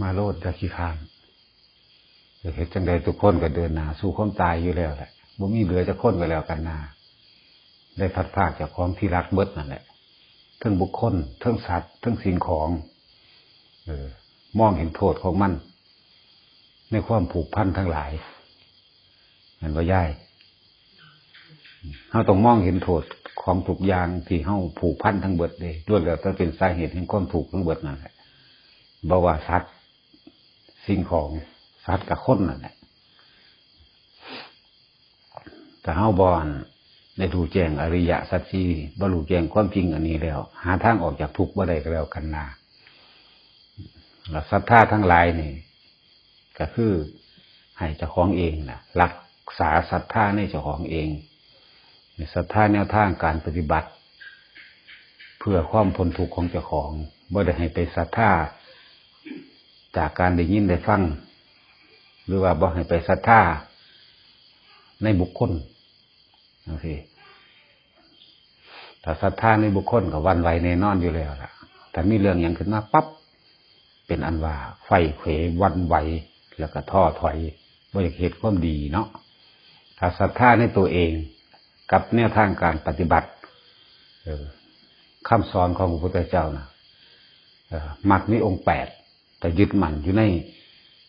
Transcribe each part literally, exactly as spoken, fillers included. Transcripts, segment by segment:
มาโลดอย่าขี้คร้าน จะเฮ็ดจั่งใดทุกคนก็เดินหน้าสู่ความตายอยู่แล้วแหละ บ่มีเหลือจักคนก็แล้วกันนา ได้พลัดพรากจากของที่รักเบิดนั่นแหละ ทั้งบุคคล ทั้งสัตว์ ทั้งสิ่งของ เออ มองเห็นโทษของมัน ในความผูกพันทั้งหลาย แม่นบ่ยาย เฮาต้องมองเห็นโทษของทุกอย่างที่เฮาผูกพันทั้งเบิดเด้ ล้วนแล้วแต่เป็นสาเหตุแห่งความทุกข์ทั้งเบิดนั่นแหละ บ่ว่าสัตว์ สิ่งของ สัตว์กับคนนั่นแหละ ถ้าเฮาบ่ได้รู้แจ้งอริยสัจสี่ บ่รู้แจ้งความจริงอันนี้แล้ว หาทางออกจากทุกข์บ่ได้ก็แล้วกันนา แล้วศรัทธาทั้งหลายนี่ ก็คือให้เจ้าของเองน่ะ รักษาศรัทธาในเจ้าของเอง ศรัทธาแนวทางการปฏิบัติ เพื่อความพ้นทุกข์ของเจ้าของ บ่ได้ให้ไปศรัทธา จากการได้ยินได้ฟัง หรือว่าบ่ให้ไปศรัทธาในบุคคล จั่งซี้ ถ้าศรัทธาในบุคคลก็หวั่นไหวแน่นอนอยู่แล้วล่ะ ถ้ามีเรื่องหยังขึ้นมาปั๊บ เป็นอันว่าไขว้เขวหวั่นไหว แล้วก็ท้อถอย บ่อยากเฮ็ดความดีเนาะ ถ้าศรัทธาในตัวเอง กับแนวทางการปฏิบัติ เออ คำสอนของพระพุทธเจ้านะ เออ มรรคมีองค์แปด แต่ยึดมั่นอยู่ใน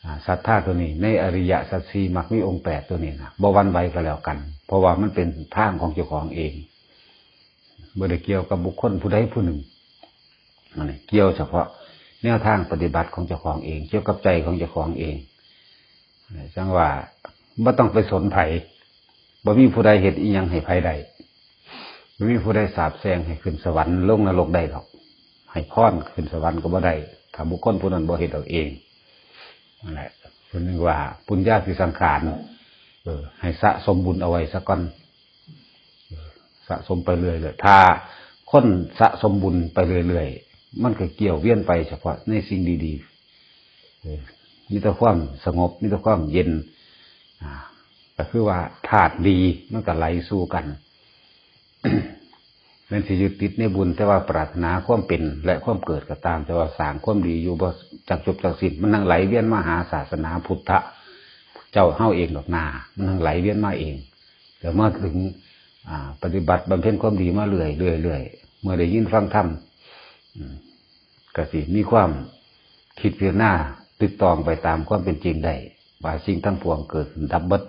อ่า ศรัทธาตัวนี้ ในอริยสัจสี่ มรรคมีองค์แปดตัวนี้นะ บ่หวั่นไหวก็แล้วกัน เพราะว่ามันเป็นทางของเจ้าของเอง บ่ได้เกี่ยวกับบุคคลผู้ใดผู้หนึ่ง อันนี้เกี่ยวเฉพาะแนวทางปฏิบัติของเจ้าของเอง เกี่ยวกับใจของเจ้าของเอง จั่งว่าบ่ต้องไปสนไผ บ่มีผู้ใดเฮ็ดอิหยังให้ไผได้ บ่มีผู้ใดสาปแช่งให้ขึ้นสวรรค์ลงนรกได้ดอก ให้พรขึ้นสวรรค์ก็บ่ได้ ถ้าบุคคลผู้นั้นบ่เฮ็ดเอาเอง นั่นแหละ เพิ่นเรียกว่าปุญญาภิสังขาร เออ ให้สะสมบุญเอาไว้ซะก่อน เออ สะสมไปเรื่อยๆ ถ้าคนสะสมบุญไปเรื่อยๆ มันก็เกี่ยวเวียนไปเฉพาะในสิ่งดีๆ เออ มีแต่ความสงบ มีแต่ความเย็น อ่า ก็คือว่าธาตุดีมันก็ไหลสู่กัน แม้นสิยึดติดในบุญ แต่ว่าปรารถนาความเป็นและความเกิดก็ตาม แต่ว่าสร้างความดีอยู่บ่จักจบจักสิ้น มันทั้งไหลเวียนมาหาศาสนาพุทธเจ้าเฮาเองดอกนา มันทั้งไหลเวียนมาเอง แต่มาถึง อ่า ปฏิบัติบำเพ็ญความดีมาเรื่อยๆ เรื่อยๆ เมื่อได้ยินฟังธรรม อืม ก็สิมีความคิดพิจารณาตึกตองไปตามความเป็นจริงได้ ว่าสิ่งทั้งปวงเกิดขึ้นดับเบิด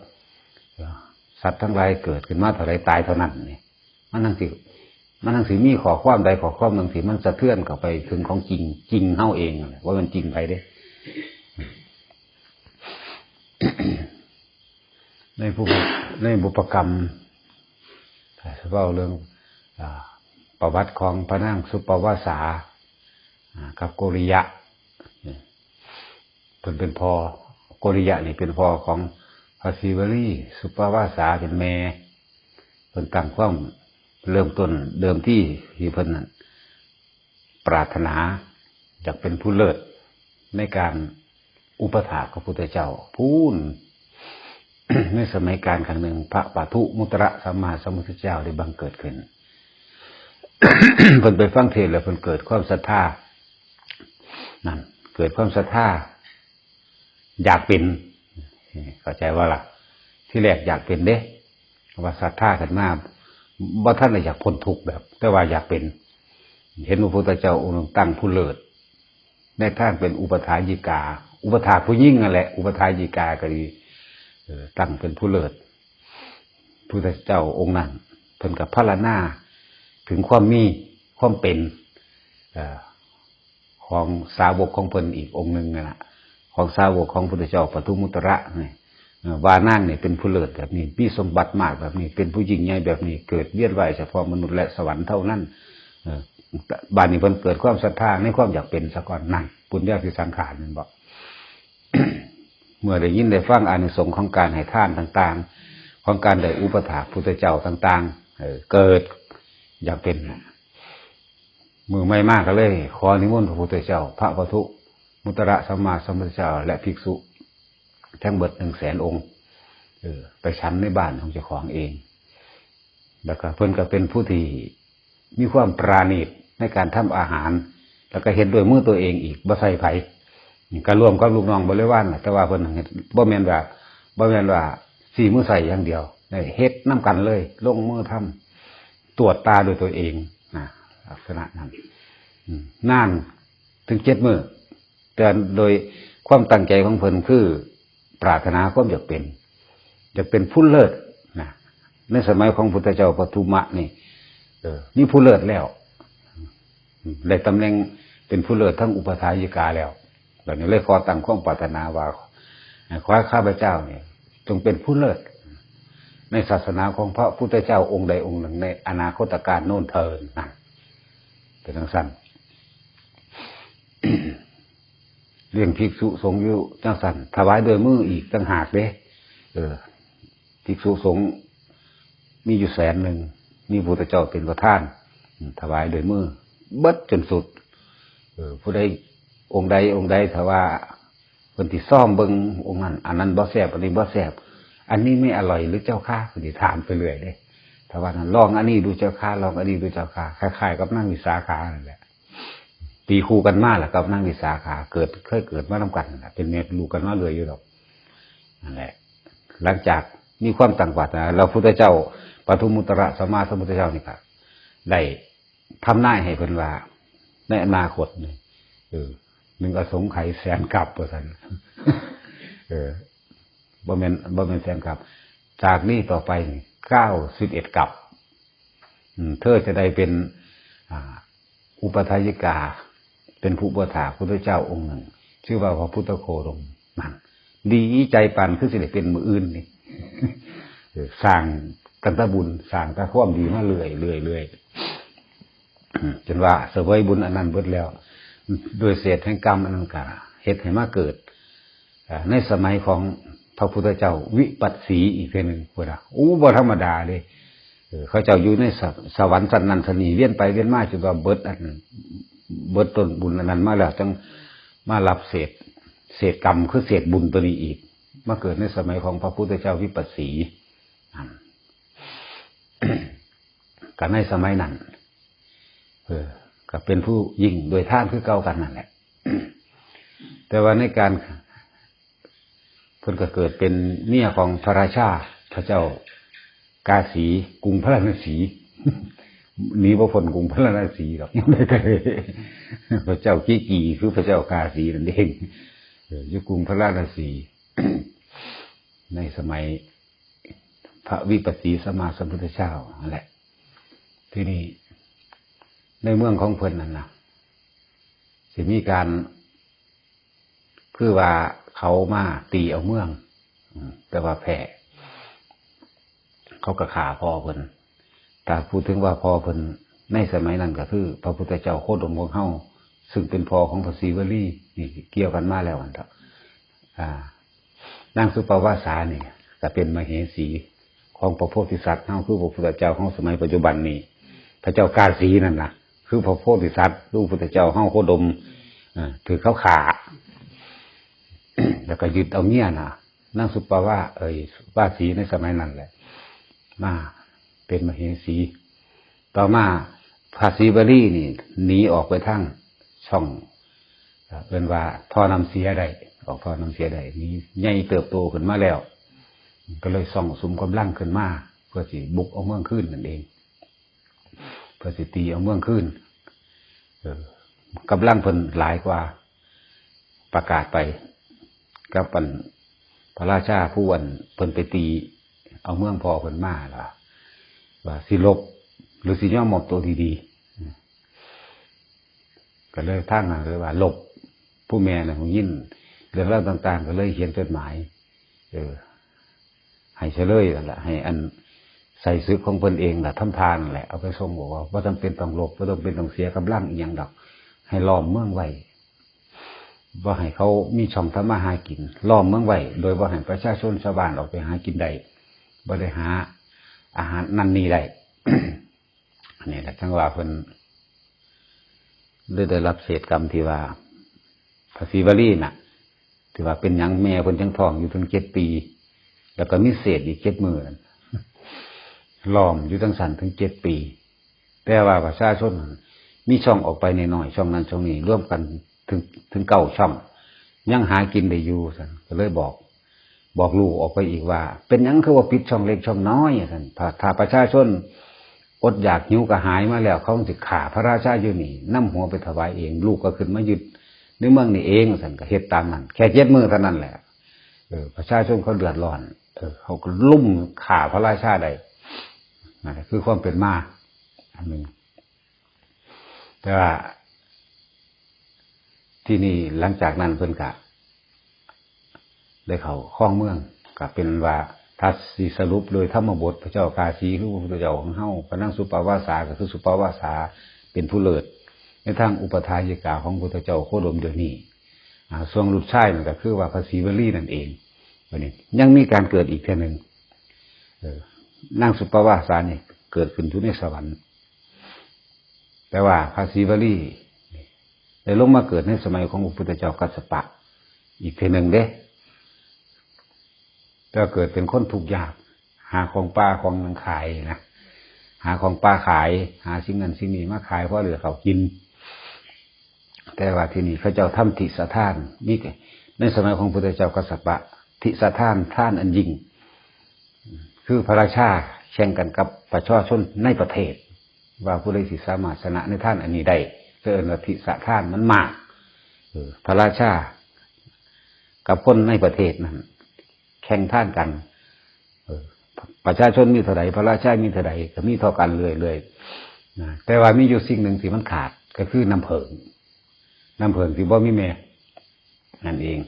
สัตว์ทั้งหลายเกิดขึ้นมาเท่าใดตายเท่านั้นนี่ มันทั้งสิ มันทั้งสิมีข้อความใดข้อความหนึ่งที่มันสะเทือนเข้าไปถึงของจริง จริงเฮาเองนั่นแหละ ว่ามันจริงไผเด้ ในผู้ ในบุพกรรม เว้าเรื่อง อ่า ประวัติของพระนางสุปวาสา อ่า กับโกริยะ เพิ่นเป็นพ่อ โกริยะนี่เป็นพ่อของพระศรีวลี สุปวาสาเป็นแม่ เพิ่นตั้งความเริ่มต้นเดิมที่ที่เพิ่นนั่นปรารถนาอยากเป็นผู้เลิศในการอุปถากพระพุทธเจ้า พู้น ในสมัยกาลครั้งหนึ่ง พระปทุมุตระสัมมาสัมพุทธเจ้าได้บังเกิดขึ้น เพิ่นไปฟังเทศน์แล้วเพิ่นเกิดความศรัทธา นั่น เกิดความศรัทธา อยากเป็น เข้าใจบ่ล่ะ ที่แรกอยากเป็นเด้ ว่าศรัทธาขึ้นมา บ่ทันได้อยากพ้นทุกข์แบบ แต่ว่าอยากเป็น เห็นพระพุทธเจ้าองค์หนึ่งตั้งผู้เลิศ ในทางเป็นอุปถายิกา อุปถากผู้หญิงนั่นแหละ อุปถายิกาก็ดี เออ ตั้งเป็นผู้เลิศ พุทธเจ้าองค์นั้น เพิ่นก็พรรณนาถึงความมี ความเป็น เอ่อ ของสาวกของเพิ่นอีกองค์หนึ่งนั่นล่ะ ของสาวกของพุทธเจ้าปทุมุตระนี่ เอ่อ ว่านางนี่เป็นผู้เลิศแบบนี้ มีสมบัติมากแบบนี้ เป็นผู้ยิ่งใหญ่แบบนี้ เกิดเวียนว่ายเฉพาะมนุษย์และสวรรค์เท่านั้น เอ่อ บัดนี้เพิ่นเกิดความศรัทธาในความอยากเป็นซะก่อน นั่น ปุญญาภิสังขาร แม่นบ่ เมื่อได้ยินได้ฟังอานิสงส์ของการให้ทานต่างๆ ของการได้อุปถากพุทธเจ้าต่างๆ เออ เกิดอยากเป็น มื้อใหม่มาก็เลย ขอนิมนต์พระพุทธเจ้า พระปทุมุตระสัมมาสัมพุทธเจ้า และภิกษุ ทั้งเบิดหนึ่งแสนองค์ เออ ไปฉันในบ้านของเจ้าของเอง แล้วก็เพิ่นก็เป็นผู้ที่มีความปราณีตในการทำอาหาร แล้วก็เฮ็ดด้วยมือตัวเองอีก บ่ใส่ไผ ก็ร่วมกับลูกน้องบริวารน่ะ แต่ว่าเพิ่นเฮ็ดบ่แม่นว่า บ่แม่นว่าสี่มือใส่อย่างเดียว ได้เฮ็ดนำกันเลย ลงมือทำ ตรวจตาด้วยตัวเองนะ ลักษณะนั้น อืม นานถึงเจ็ดมื้อ แต่โดยความตั้งใจของเพิ่นคือปรารถนาความอยากเป็น อยากเป็นผู้เลิศนะ ในสมัยของพุทธเจ้าปทุมะนี่ เออ มีผู้เลิศแล้ว ได้ตำแหน่งเป็นผู้เลิศทั้งอุปัฏฐายิกาแล้ว บัดนี้เลยขอตั้งความปรารถนาว่า ขอให้ข้าพเจ้าเนี่ย จงเป็นผู้เลิศ ในศาสนาของพระพุทธเจ้าองค์ใดองค์หนึ่งในอนาคตกาลโน้นเทอญนะ เป็นจังซั่น เลี้ยงภิกษุสงฆ์อยู่จังซั่น ถวายด้วยมืออีกต่างหากเด้ เออ ภิกษุสงฆ์มีอยู่แสนหนึ่ง มีพุทธเจ้าเป็นประธาน อืม ถวายด้วยมือ เบิดจนสุด เออ ผู้ใดองค์ใดองค์ใด ถ้าว่าเพิ่นสิซ่อมเบิ่งองค์นั้น อันนั้นบ่แซ่บ อันนี้บ่แซ่บ อันนี้ไม่อร่อยหรือเจ้าคะ เพิ่นสิถามไปเรื่อยเด้ ถ้าว่านั้น ลองอันนี้ดูเจ้าคะ ลองอันนี้ดูเจ้าคะ คล้ายๆกับนางวิสาขานั่นแหละ ตีคู่กันมาล่ะกับนางวิสาขา เกิด เคยเกิดมานำกันนั่นแหละ เป็นแม่ลูกกันมาเรื่อยอยู่ดอก นั่นแหละ หลังจากมีความตั้งปรารถนา แล้วพุทธเจ้า ปทุมมุตตระสัมมาสัมพุทธเจ้านี่ก็ได้ทำนายให้เพิ่นว่า ในอนาคตนี่ เออ หนึ่งอสงไขยแสนกัปว่าซั่น เออ บ่แม่น บ่แม่นแสนกัป จากนี้ต่อไปนี่ เก้าสิบเอ็ดกัป อืม เธอจะได้เป็น อ่า อุปัฏฐายิกา เป็นผู้อุปัฏฐากพุทธเจ้าองค์หนึ่ง ชื่อว่าพระพุทธโคดม นั่น ดีใจปานคือสิได้เป็นมื้ออื่นนี่ เออ สร้างกันแตบุญ สร้างแต่ความดีมาเรื่อยๆๆ อืม จนว่าเสวยบุญอันนั้นเบิดแล้ว โดยเศษแห่งกรรมอันนั้นก็เฮ็ดให้มาเกิด อ่า ในสมัยของพระพุทธเจ้าวิปัสสีอีกเทื่อหนึ่ง พุ้นน่ะ อู้ บ่ธรรมดาเด้ เออ เขาเจ้าอยู่ในสะ สวรรค์ชั้นนั้นชั้นนี้ เวียนไปเวียนมาจนว่าเบิดอัน เบิดต้นบุญอันนั้นมาแล้ว จังมารับเศษ เศษกรรม คือเศษบุญตัวนี้อีก มาเกิดในสมัยของพระพุทธเจ้าวิปัสสี นั่น ก็ในสมัยนั้น เออ ก็เป็นผู้ยิ่งโดยทานคือเก่ากันนั่นแหละ แต่ว่าในการ เพิ่นก็เกิดเป็นเมียของพระราชา พระเจ้ากาสี กรุงพาราณสี หนีบ่พ้นกรุงพาราณสีดอก พระเจ้ากิกี คือพระเจ้ากาสีนั่นเอง เออ อยู่กรุงพาราณสี ในสมัยพระวิปัสสีสัมมาสัมพุทธเจ้านั่นแหละ ที่นี่ ในเมืองของเพิ่นนั่นนะ สิมีการ คือว่าเขามาตีเอาเมือง อืม แต่ว่าแพ้ เขาก็ฆ่าพ่อเพิ่น ถ้าพูดถึงว่าพ่อเพิ่นในสมัยนั้นก็คือพระพุทธเจ้าโคดมของเฮา ซึ่งเป็นพ่อของพระศรีวลี นี่เกี่ยวกันมาแล้วอันเถาะ อ่า นางสุปปวาสานี่ก็เป็นมเหสีของพระโพธิสัตว์เฮา คือพระพุทธเจ้าเฮาสมัยปัจจุบันนี้ พระเจ้ากาสีนั่นล่ะ คือพระโพธิสัตว์ คือพระพุทธเจ้าเฮาโคดม อ่า ถือเขาฆ่า แล้วก็ยึดเอาเมียน่ะ นางสุปปวา เอ่ย วาสีในสมัยนั้นแหละ มาเป็นมเหสี ต่อมาพระศรีวลีนี่หนีออกไปทางช่อง เอ่อ เอิ้นว่าท่อน้ำเสียได้ ออกท่อน้ำเสียได้ หนีใหญ่เติบโตขึ้นมาแล้ว ก็เลยซ่องสุมกำลังขึ้นมา เพื่อสิบุกเอาเมืองคืนนั่นเอง เพื่อสิตีเอาเมืองคืน เออ กำลังเพิ่นหลายกว่า ประกาศไป กับอันพระราชาผู้อันเพิ่นไปตีเอาเมืองพ่อเพิ่นมาล่ะ ว่าสิรบหรือสิยอมมอบตัวดีๆ อืม ก็เลยทางนั้นเลยว่ารบ ผู้แม่น่ะหูยินเรื่องราวต่างๆ ก็เลยเขียนจดหมาย เออ ให้เฉลยนั่นแหละ ให้อันใส่ศึกของเพิ่นเองล่ะ ทำทานนั่นแหละ เอาไปส่งบอกว่าบ่จำเป็นต้องรบ บ่จำเป็นต้องเสียกำลังอีหยังดอก ให้ล้อมเมืองไว้ บ่ให้เขามีช่องทำมาหากิน ล้อมเมืองไว้ โดยบ่ให้ประชาชนชาวบ้านออกไปหากินได้ บ่ได้หาอาหารนั่นนี่ได้ อันนี้แหละ จั่งว่าเพิ่นได้ ได้รับเศษกรรมที่ว่า พระศรีวลีน่ะ ที่ว่าเป็นหยังแม่เพิ่นจั่งท้องอยู่ถึงเจ็ดปี แล้วก็มีเศษอีกเจ็ดมื้อนั่น ล้อมอยู่จั่งซั่นถึงเจ็ดปี แต่ว่าประชาชนมีช่องออกไปน้อยๆ ช่องนั้นช่องนี้ รวมกันถึง ถึงเก้าช่อง ยังหากินได้อยู่ซั่น ก็เลยบอก บอกลูกออกไปอีกว่า เป็นหยังคือว่าปิดช่องเล็กช่องน้อยซั่น ถ้า ถ้าประชาชนอดอยากหิวกระหายมาแล้ว เขาสิฆ่าพระราชาอยู่นี่ นำหัวไปถวายเอง ลูกก็ขึ้นมายึดในเมืองนี่เองซั่น ก็เฮ็ดตามนั้น แค่เจ็ดมื้อเท่านั้นแหละ เออ ประชาชนเขาเดือดร้อน เออ เขาก็ลุ่มฆ่าพระราชาได้ นั่นแหละคือความเป็นมาอันหนึ่ง แต่ว่า ที่นี่หลังจากนั้นเพิ่นก็ได้เข้าครองเมือง ก็เป็นว่า ถ้าสิสรุปโดยธรรมบท พระเจ้ากาสีคือพระพุทธเจ้าของเฮา พระนางสุปปวาสาก็คือสุปปวาสา เป็นผู้เลิศ ในทางอุปัฏฐายิกาของพุทธเจ้าโคดมเดี๋ยวนี้ อ่า ส่วนลูกชายนั่นก็คือว่าพระศรีวลีนั่นเอง บัดนี้ยังมีการเกิดอีกเทื่อหนึ่ง เออ นางสุปปวาสานี่เกิดขึ้นอยู่ในสวรรค์ แต่ว่าพระศรีวลีได้ลงมาเกิดในสมัยของพระพุทธเจ้ากัสสปะ อีกเทื่อหนึ่งเด้ แต่เกิดเป็นคนทุกข์ยาก หาของป่าของหยังขายนะ หาของป่าขาย หาสิ่งนั้นสิ่งนี้มาขาย พอเหลือเขากิน แต่ว่าที่นี่เขาเจ้าทำทิสทาน มีในสมัยของพุทธเจ้ากัสสปะ ทิสทาน ทานอันยิ่ง คือพระราชาแข่งกันกับประชาชนในประเทศ ว่าผู้ใดสิสามารถชนะในทานอันนี้ได้ เอิ้นว่าทิสทานมันมาก เออ พระราชากับคนในประเทศนั้น แข่งทานกัน เออ ประชาชนมีเท่าใด พระราชามีเท่าใด ก็มีเท่ากันเรื่อยๆ นะ แต่ว่ามีอยู่สิ่งหนึ่งที่มันขาด ก็คือน้ำเผิง น้ำเผิงที่บ่มีแม่ นั่นเอง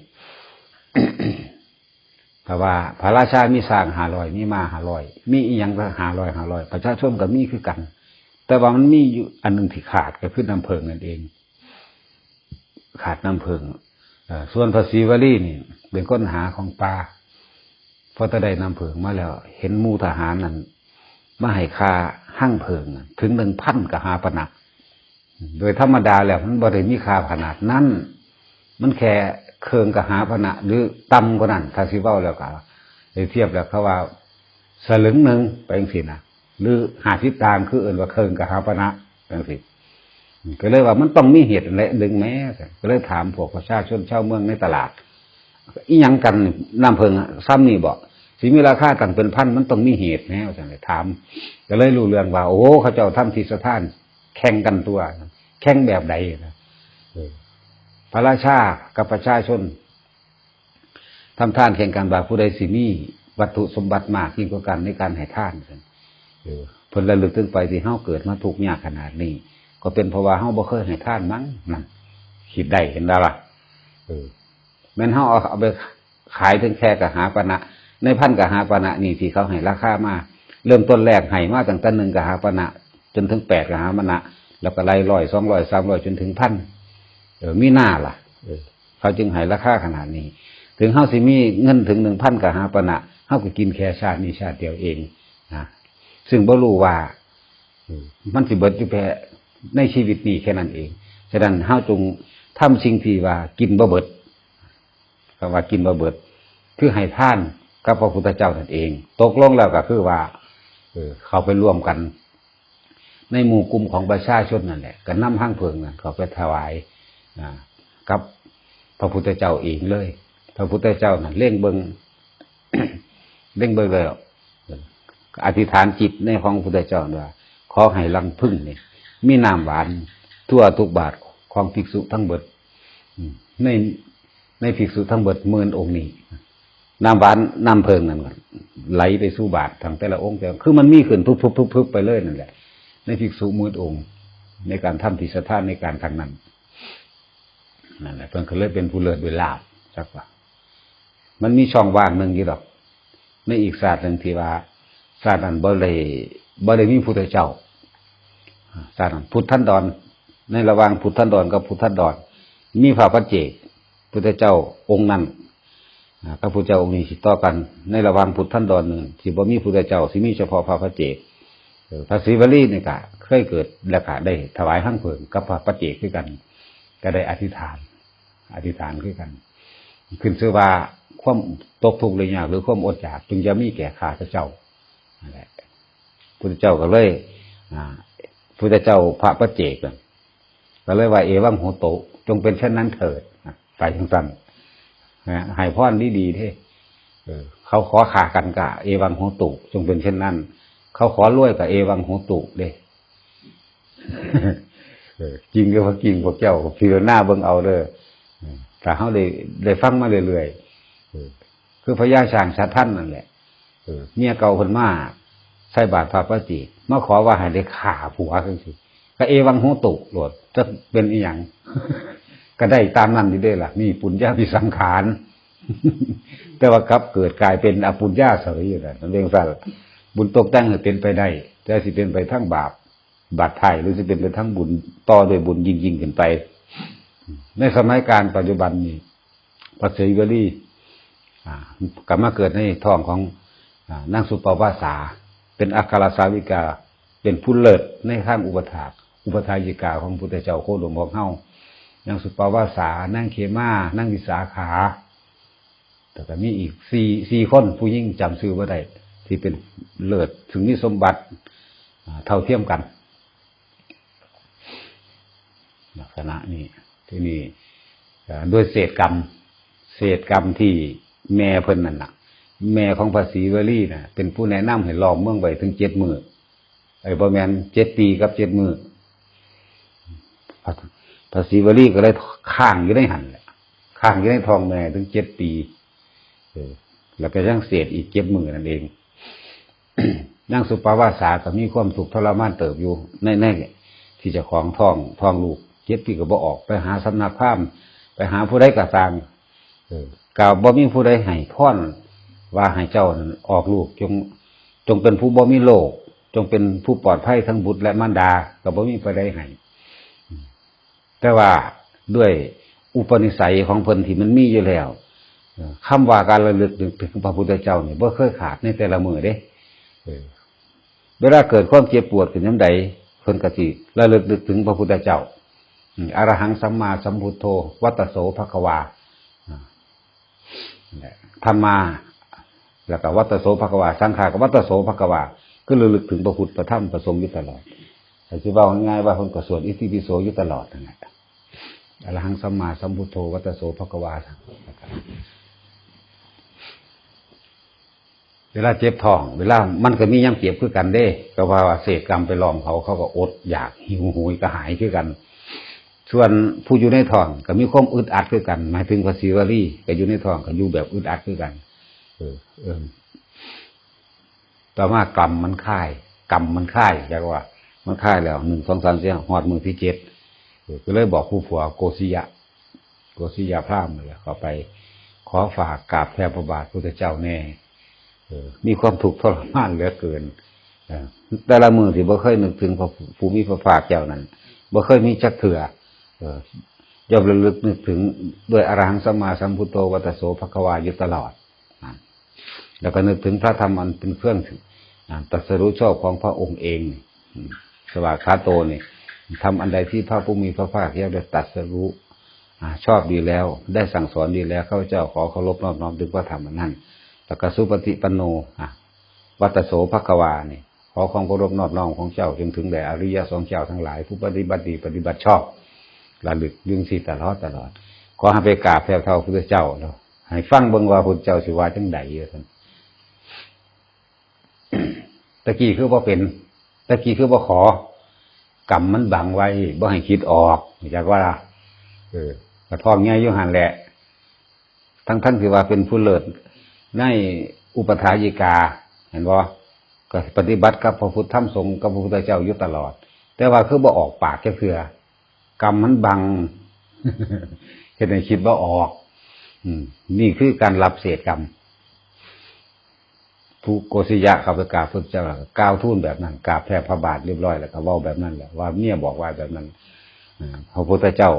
ถ้าว่าพระราชามีช้างห้าร้อย มีม้าห้าร้อย มีอิหยังก็ห้าร้อย ห้าร้อย ประชาชนก็มีคือกัน แต่ว่ามันมีอยู่อันหนึ่งที่ขาด ก็คือน้ำเผิงนั่นเอง ขาดน้ำเผิง เอ่อ ส่วนพระศรีวลีนี่เป็นคนหาของป่า พอจะได้น้ำเผิงมาแล้ว เห็นหมู่ทหารนั่นมาให้ค่าฮังเผิงน่ะ ถึง หนึ่งพัน กหาปณะ โดยธรรมดาแล้วมันบ่ได้มีค่าขนาดนั้น มันแค่เครื่องกหาปณะ หรือต่ำกว่านั้น ถ้าสิเว้าแล้วก็ ได้เทียบแล้วเขาว่า สลึงหนึ่งไปจังซี่นะ หรือห้าสิบตางค์ คือเอิ้นว่าเครื่องกหาปณะจังซี่ ก็เลยว่ามันต้องมีเหตุและดึงแม้ ก็เลยถามพวกประชาชนชาวเมืองในตลาด อีหยังกัน น้ำเผิงซ้ำนี่บ่ สิมีราคาตั้งเป็นพัน มันต้องมีเหตุแม้ ว่าซั่นเลยถาม ก็เลยรู้เรื่องว่า โอ้ เขาเจ้าทำทิสทาน แข่งกันตัว แข่งแบบใดนะ เออ พระราชากับประชาชน ทำทานแข่งกันว่าผู้ใดสิมีวัตถุสมบัติมากยิ่งกว่ากันในการให้ทาน เออ เพิ่นระลึกถึงไปที่เฮาเกิดมาทุกข์ยากขนาดนี้ ก็เป็นเพราะว่าเฮาบ่เคยให้ทานมั้ง นั่น คิดได้เห็นบ่ล่ะ เออ แม่นเฮาเอา เอาไปขายถึงแค่กหาปณะ ในพันกหาปณะนี่ที่เขาให้ราคามา เริ่มต้นแรกให้มาตั้งแต่หนึ่งกหาปณะ จนถึงแปดกหาปณะ แล้วก็ไล่ร้อย สองร้อย สามร้อย จนถึงพัน เออ มีหน้าล่ะ เออ เขาจึงให้ราคาขนาดนี้ ถึงเฮาสิมีเงินถึง หนึ่งพันกหาปณะ เฮาก็กินแค่ชาตินี้ชาติเดียวเองนะ ซึ่งบ่รู้ว่า เออ มันสิเบิดอยู่แค่ในชีวิตนี้แค่นั้นเอง ฉะนั้นเฮาจงทำสิ่งที่ว่ากินบ่เบิด คำว่ากินบ่เบิด คือให้ทานกับพระพุทธเจ้านั่นเอง ตกลงแล้วก็คือว่า เออ เข้าไปร่วมกัน ในหมู่กลุ่มของประชาชนนั่นแหละ ก็นำฮังเผิงนั่นเข้าไปถวาย อ่า กับพระพุทธเจ้าเองเลย พระพุทธเจ้านั่นเล็งเบิ่ง เล็งเบิ่งแล้ว อธิษฐานจิตในของพระพุทธเจ้าว่า ขอให้รังผึ้งนี่มีน้ำหวานทั่วทุกบาทของภิกษุทั้งเบิด อืม ใน ในภิกษุทั้งเบิดหมื่นองค์นี้ น้ำหวานน้ำเผิงนั่นก็ไหลไปสู่บาทของแต่ละองค์ แต่คือมันมีขึ้นพึบๆๆๆไปเลยนั่นแหละ ในภิกษุหมื่นองค์ ในการทำทิสทานในการครั้งนั้น นั่นแหละ เพิ่นก็เลยเป็นผู้เลิศด้วยลาภ จักว่า มันมีช่องว่างหนึ่งอยู่ดอก ในอีกชาติหนึ่งที่ว่า ชาตินั้นบ่ได้ บ่ได้มีพุทธเจ้า ชาตินั้นพุทธันดร ในระหว่างพุทธันดรกับพุทธันดร มีพระปัจเจกพุทธเจ้าองค์นั้น อ่า กับพุทธเจ้าองค์นี้สิต่อกัน ในระหว่างพุทธันดรหนึ่ง สิบ่มีพุทธเจ้า สิมีเฉพาะพระปัจเจก เออ พระศรีวลีนี่ก็เคยเกิด แล้วก็ได้ถวายฮังเผิงกับพระปัจเจกคือกัน ก็ได้อธิษฐาน อธิษฐานคือกัน ขึ้นชื่อว่าความตกทุกข์ได้ยาก หรือความอดอยาก จึงจะมีแก่ข้าพเจ้า นั่นแหละ พุทธเจ้าก็เลย อ่า พุทธเจ้าพระปัจเจกน่ะ ก็เลยว่า เอวังโหตุ จงเป็นเช่นนั้นเถิด นะ ไปจังซั่น ให้พรดีๆเด้ เออ เขาขอฆ่ากันก็ เอวังโหตุ จงเป็นเช่นนั้น เขาขอรวยก็ เอวังโหตุ เด้ เออ จริงหรือบ่จริง พวกเจ้าพิจารณาเบิ่งเอาเด้อ เออ ถ้าเฮาได้ ได้ฟังมาเรื่อยๆ เออ คือพญาช้างชาตทันนั่นแหละ เออ เมียเก่าเพิ่นมาใส่บาตรพระปาจิต มาขอว่าให้ได้ฆ่าผัวจังซี่ ก็ เอวังโหตุ โลด จักเป็นอีหยัง ก็ได้ตามนั้นอยู่เด้ล่ะ นี่ปุญญาภิสังขาร แต่ว่ากลับเกิดกลายเป็นอปุญญาเสยอยู่นะ มันเป็นจั่งซั่น บุญตกแต่งให้เป็นไปได้ แต่สิเป็นไปทางบาป บาปไถ่ หรือสิเป็นไปทางบุญ ต่อด้วยบุญยิ่งๆขึ้นไป ในสมัยการปัจจุบันนี้ พระศรีวลี อ่า ก็มาเกิดในท้องของ อ่า นางสุปปวาสา เป็นอัครสาวิกา เป็นผู้เลิศในทางอุปถาก อุปถายิกาของพุทธเจ้าโคดมของเฮา นางสุปปวาสา นางเขมา นางวิสาขา แล้วก็มีอีกสี่ สี่คน ผู้หญิงจำชื่อบ่ได้ ที่เป็นเลิศ ซึ่งมีสมบัติ อ่า เท่าเทียมกัน ลักษณะนี้ ที่นี่ เอ่อ ด้วยเศษกรรม เศษกรรมที่แม่เพิ่นนั่นน่ะ แม่ของพระศรีวลีน่ะ เป็นผู้แนะนำให้ล้อมเมืองไว้ถึงเจ็ดมื้อ เอ้ย บ่แม่น เจ็ดปีกับเจ็ดมื้อ พระ พระศรีวลีก็เลยค้างอยู่ในหั่นแหละ ค้างอยู่ในท้องแม่ถึงเจ็ดปี เออ แล้วก็ยังเศษอีกเจ็ดมื้อนั่นเอง นางสุปปวาสาก็มีความทุกข์ทรมานเติบอยู่ ใน ในที่เจ้าของท้อง ท้องลูก เจ็ดปีก็บ่ออก ไปหาสำนักพราหมณ์ ไปหาผู้ใดก็ตาม เออ ก็บ่มีผู้ใดให้พรว่าให้เจ้านั้นออกลูก จง จงเป็นผู้บ่มีโรค จงเป็นผู้ปลอดภัยทั้งบุตรและมารดา ก็บ่มีผู้ใดให้ แต่ว่าด้วยอุปนิสัยของเพิ่นที่มันมีอยู่แล้ว เอ่อ คำว่าการระลึกนึกถึงพระพุทธเจ้านี่บ่เคยขาดในแต่ละมื้อเด้ เออ เวลาเกิดความเจ็บปวดขึ้นยามใด เพิ่นก็สิระลึกนึกถึงพระพุทธเจ้า อืม อะระหังสัมมาสัมพุทโธ วัตตโสภะคะวา อ่า นั่นแหละ ธัมมา แล้วก็วัตตโสภะคะวา สังฆาก็วัตตโสภะคะวา คือระลึกถึงพระพุทธ พระธรรม พระสงฆ์อยู่ตลอด แต่สิเว้าง่ายๆว่าเพิ่นก็สวดอิติปิโสอยู่ตลอดนั่นแหละ อะระหังสัมมาสัมพุทโธ วัตตโสภะคะวา เวลาเจ็บท้อง เวลามันก็มียามเจ็บคือกันเด้ ก็ว่าเศษกรรมไปล้อมเขา เขาก็อดอยากหิวโหยกระหายคือกัน ส่วนผู้อยู่ในท้องก็มีความอึดอัดคือกัน หมายถึงพระศรีวลีก็อยู่ในท้องก็อยู่แบบอึดอัดคือกัน เออ เออ ต่อมากรรมมันคาย กรรมมันคาย จักว่า มันคายแล้ว หนึ่ง สอง สาม สี่ ฮอดมื้อที่เจ็ด เออ ก็เลยบอกผู้ผัวโกสิยะ โกสิยะพราหมณ์นั่นแหละ เข้าไปขอฝากกราบแทบพระบาทพุทธเจ้าแน่ เออ มีความทุกข์ทรมานเหลือเกิน เออ แต่ละมื้อที่บ่เคยนึกถึงพระผู้มีพระภาคเจ้านั้น บ่เคยมีจักเทื่อ เออ ย่อมระลึกนึกถึงด้วยอะระหังสัมมาสัมพุทโธ วัตตโสภะคะวาอยู่ตลอด นะ แล้วก็นึกถึงพระธรรมอันเป็นเครื่อง อ่า ตรัสรู้ชอบของพระองค์เอง อืม สวากขาโตนี่ ธรรมอันใดที่พระผู้มีพระภาคเจ้าได้ตรัสรู้ อ่า ชอบดีแล้ว ได้สั่งสอนดีแล้ว ข้าพเจ้าขอเคารพนอบน้อมถึงพระธรรมอันนั้น แล้วก็สุปฏิปันโน อ่ะ วัตตโสภะคะวานี่ ขอความเคารพนอบน้อมของเจ้าจงถึงแด่อริยสงฆ์เจ้าทั้งหลาย ผู้ปฏิบัติดีปฏิบัติชอบ ระลึกอยู่จั่งซี้ตลอดตลอด ขอให้ไปกราบแทบเท้าพุทธเจ้าเนาะ ให้ฟังเบิ่งว่าพุทธเจ้าสิว่าจั่งใดว่าซั่น ตะกี้คือบ่เป็น ตะกี้คือบ่ขอ กรรมมันบังไว้ บ่ให้คิดออก จักว่า เออ กระท้องใหญ่อยู่หั่นแหละ ทั้งๆที่ว่าเป็นผู้เลิศในอุปัฏฐายิกา เห็นบ่ ก็ปฏิบัติกับพระพุทธธรรมสงฆ์กับพระพุทธเจ้าอยู่ตลอด แต่ว่าคือบ่ออกปากจักเทื่อ กรรมมันบัง เฮ็ดให้คิดบ่ออก อืม นี่คือการรับเศษกรรม ผู้โกสิยะเข้าไปกราบพระพุทธเจ้า กล่าวทูลแบบนั้น กราบแทบพระบาทเรียบร้อยแล้วก็เว้าแบบนั้นแหละ ว่าเมียบอกว่าแบบนั้น อ่า พระพุทธเจ้า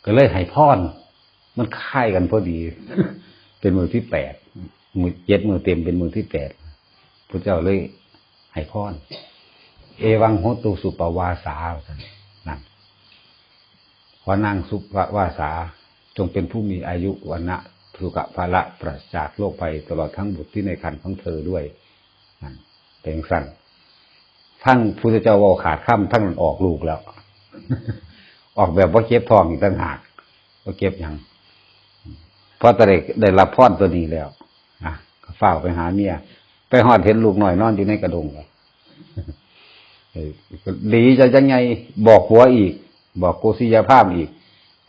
ก็เลยให้พร มันคล้ายกันพอดี เป็นมื้อที่แปด มื้อ เจ็ดมื้อเต็ม เป็นมื้อที่แปด พระเจ้าเลยให้พร เอวังโหตุสุปปวาสา ว่าซั่น นั่น ขอนางสุปปวาสา จงเป็นผู้มีอายุ วรรณะ สุขะ พละ ปราศจากโรคภัย ตลอดทั้งบุตรที่ในครรภ์ของเธอด้วย นั่น เป็นจั่งซั่น ทั้งพุทธเจ้าเว้าขาดคำ ทั้งนั้นออกลูกแล้ว ออกแบบบ่เจ็บท้องอีกต่างหาก บ่เจ็บหยัง พอแต่ได้ได้รับพรตัวนี้แล้ว อ่ะ ก็ฟ้าวไปหาเมีย ไปฮอดเห็นลูกน้อยนอนอยู่ในกระด้งเลย เออ ดีใจจังไง บอกผัวอีก บอกโกสิยาพราหมณ์อีก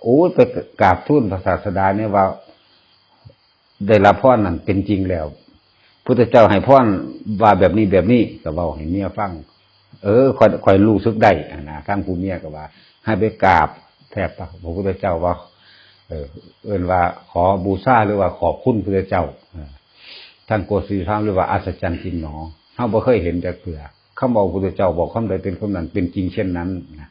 โอ้ย ไปกราบทูลพระศาสดาเนี่ยว่า ได้รับพรนั่นเป็นจริงแล้ว พุทธเจ้าให้พรว่าแบบนี้แบบนี้ ก็เว้าให้เมียฟัง เออ ข้อย ข้อยรู้สึกได้หั้นนะ ทางผู้เมียก็ว่า ให้ไปกราบแทบพระพุทธเจ้าว่า เออ เอิ้นว่าขอบูชาหรือว่าขอบคุณพุทธเจ้า เออ ทางโกสิยาพราหมณ์เลยว่าอัศจรรย์จริงหนอ เฮาบ่เคยเห็นจักเทื่อ คำเว้าพุทธเจ้าบอกคำใดเป็นคำนั้น เป็นจริงเช่นนั้นนะ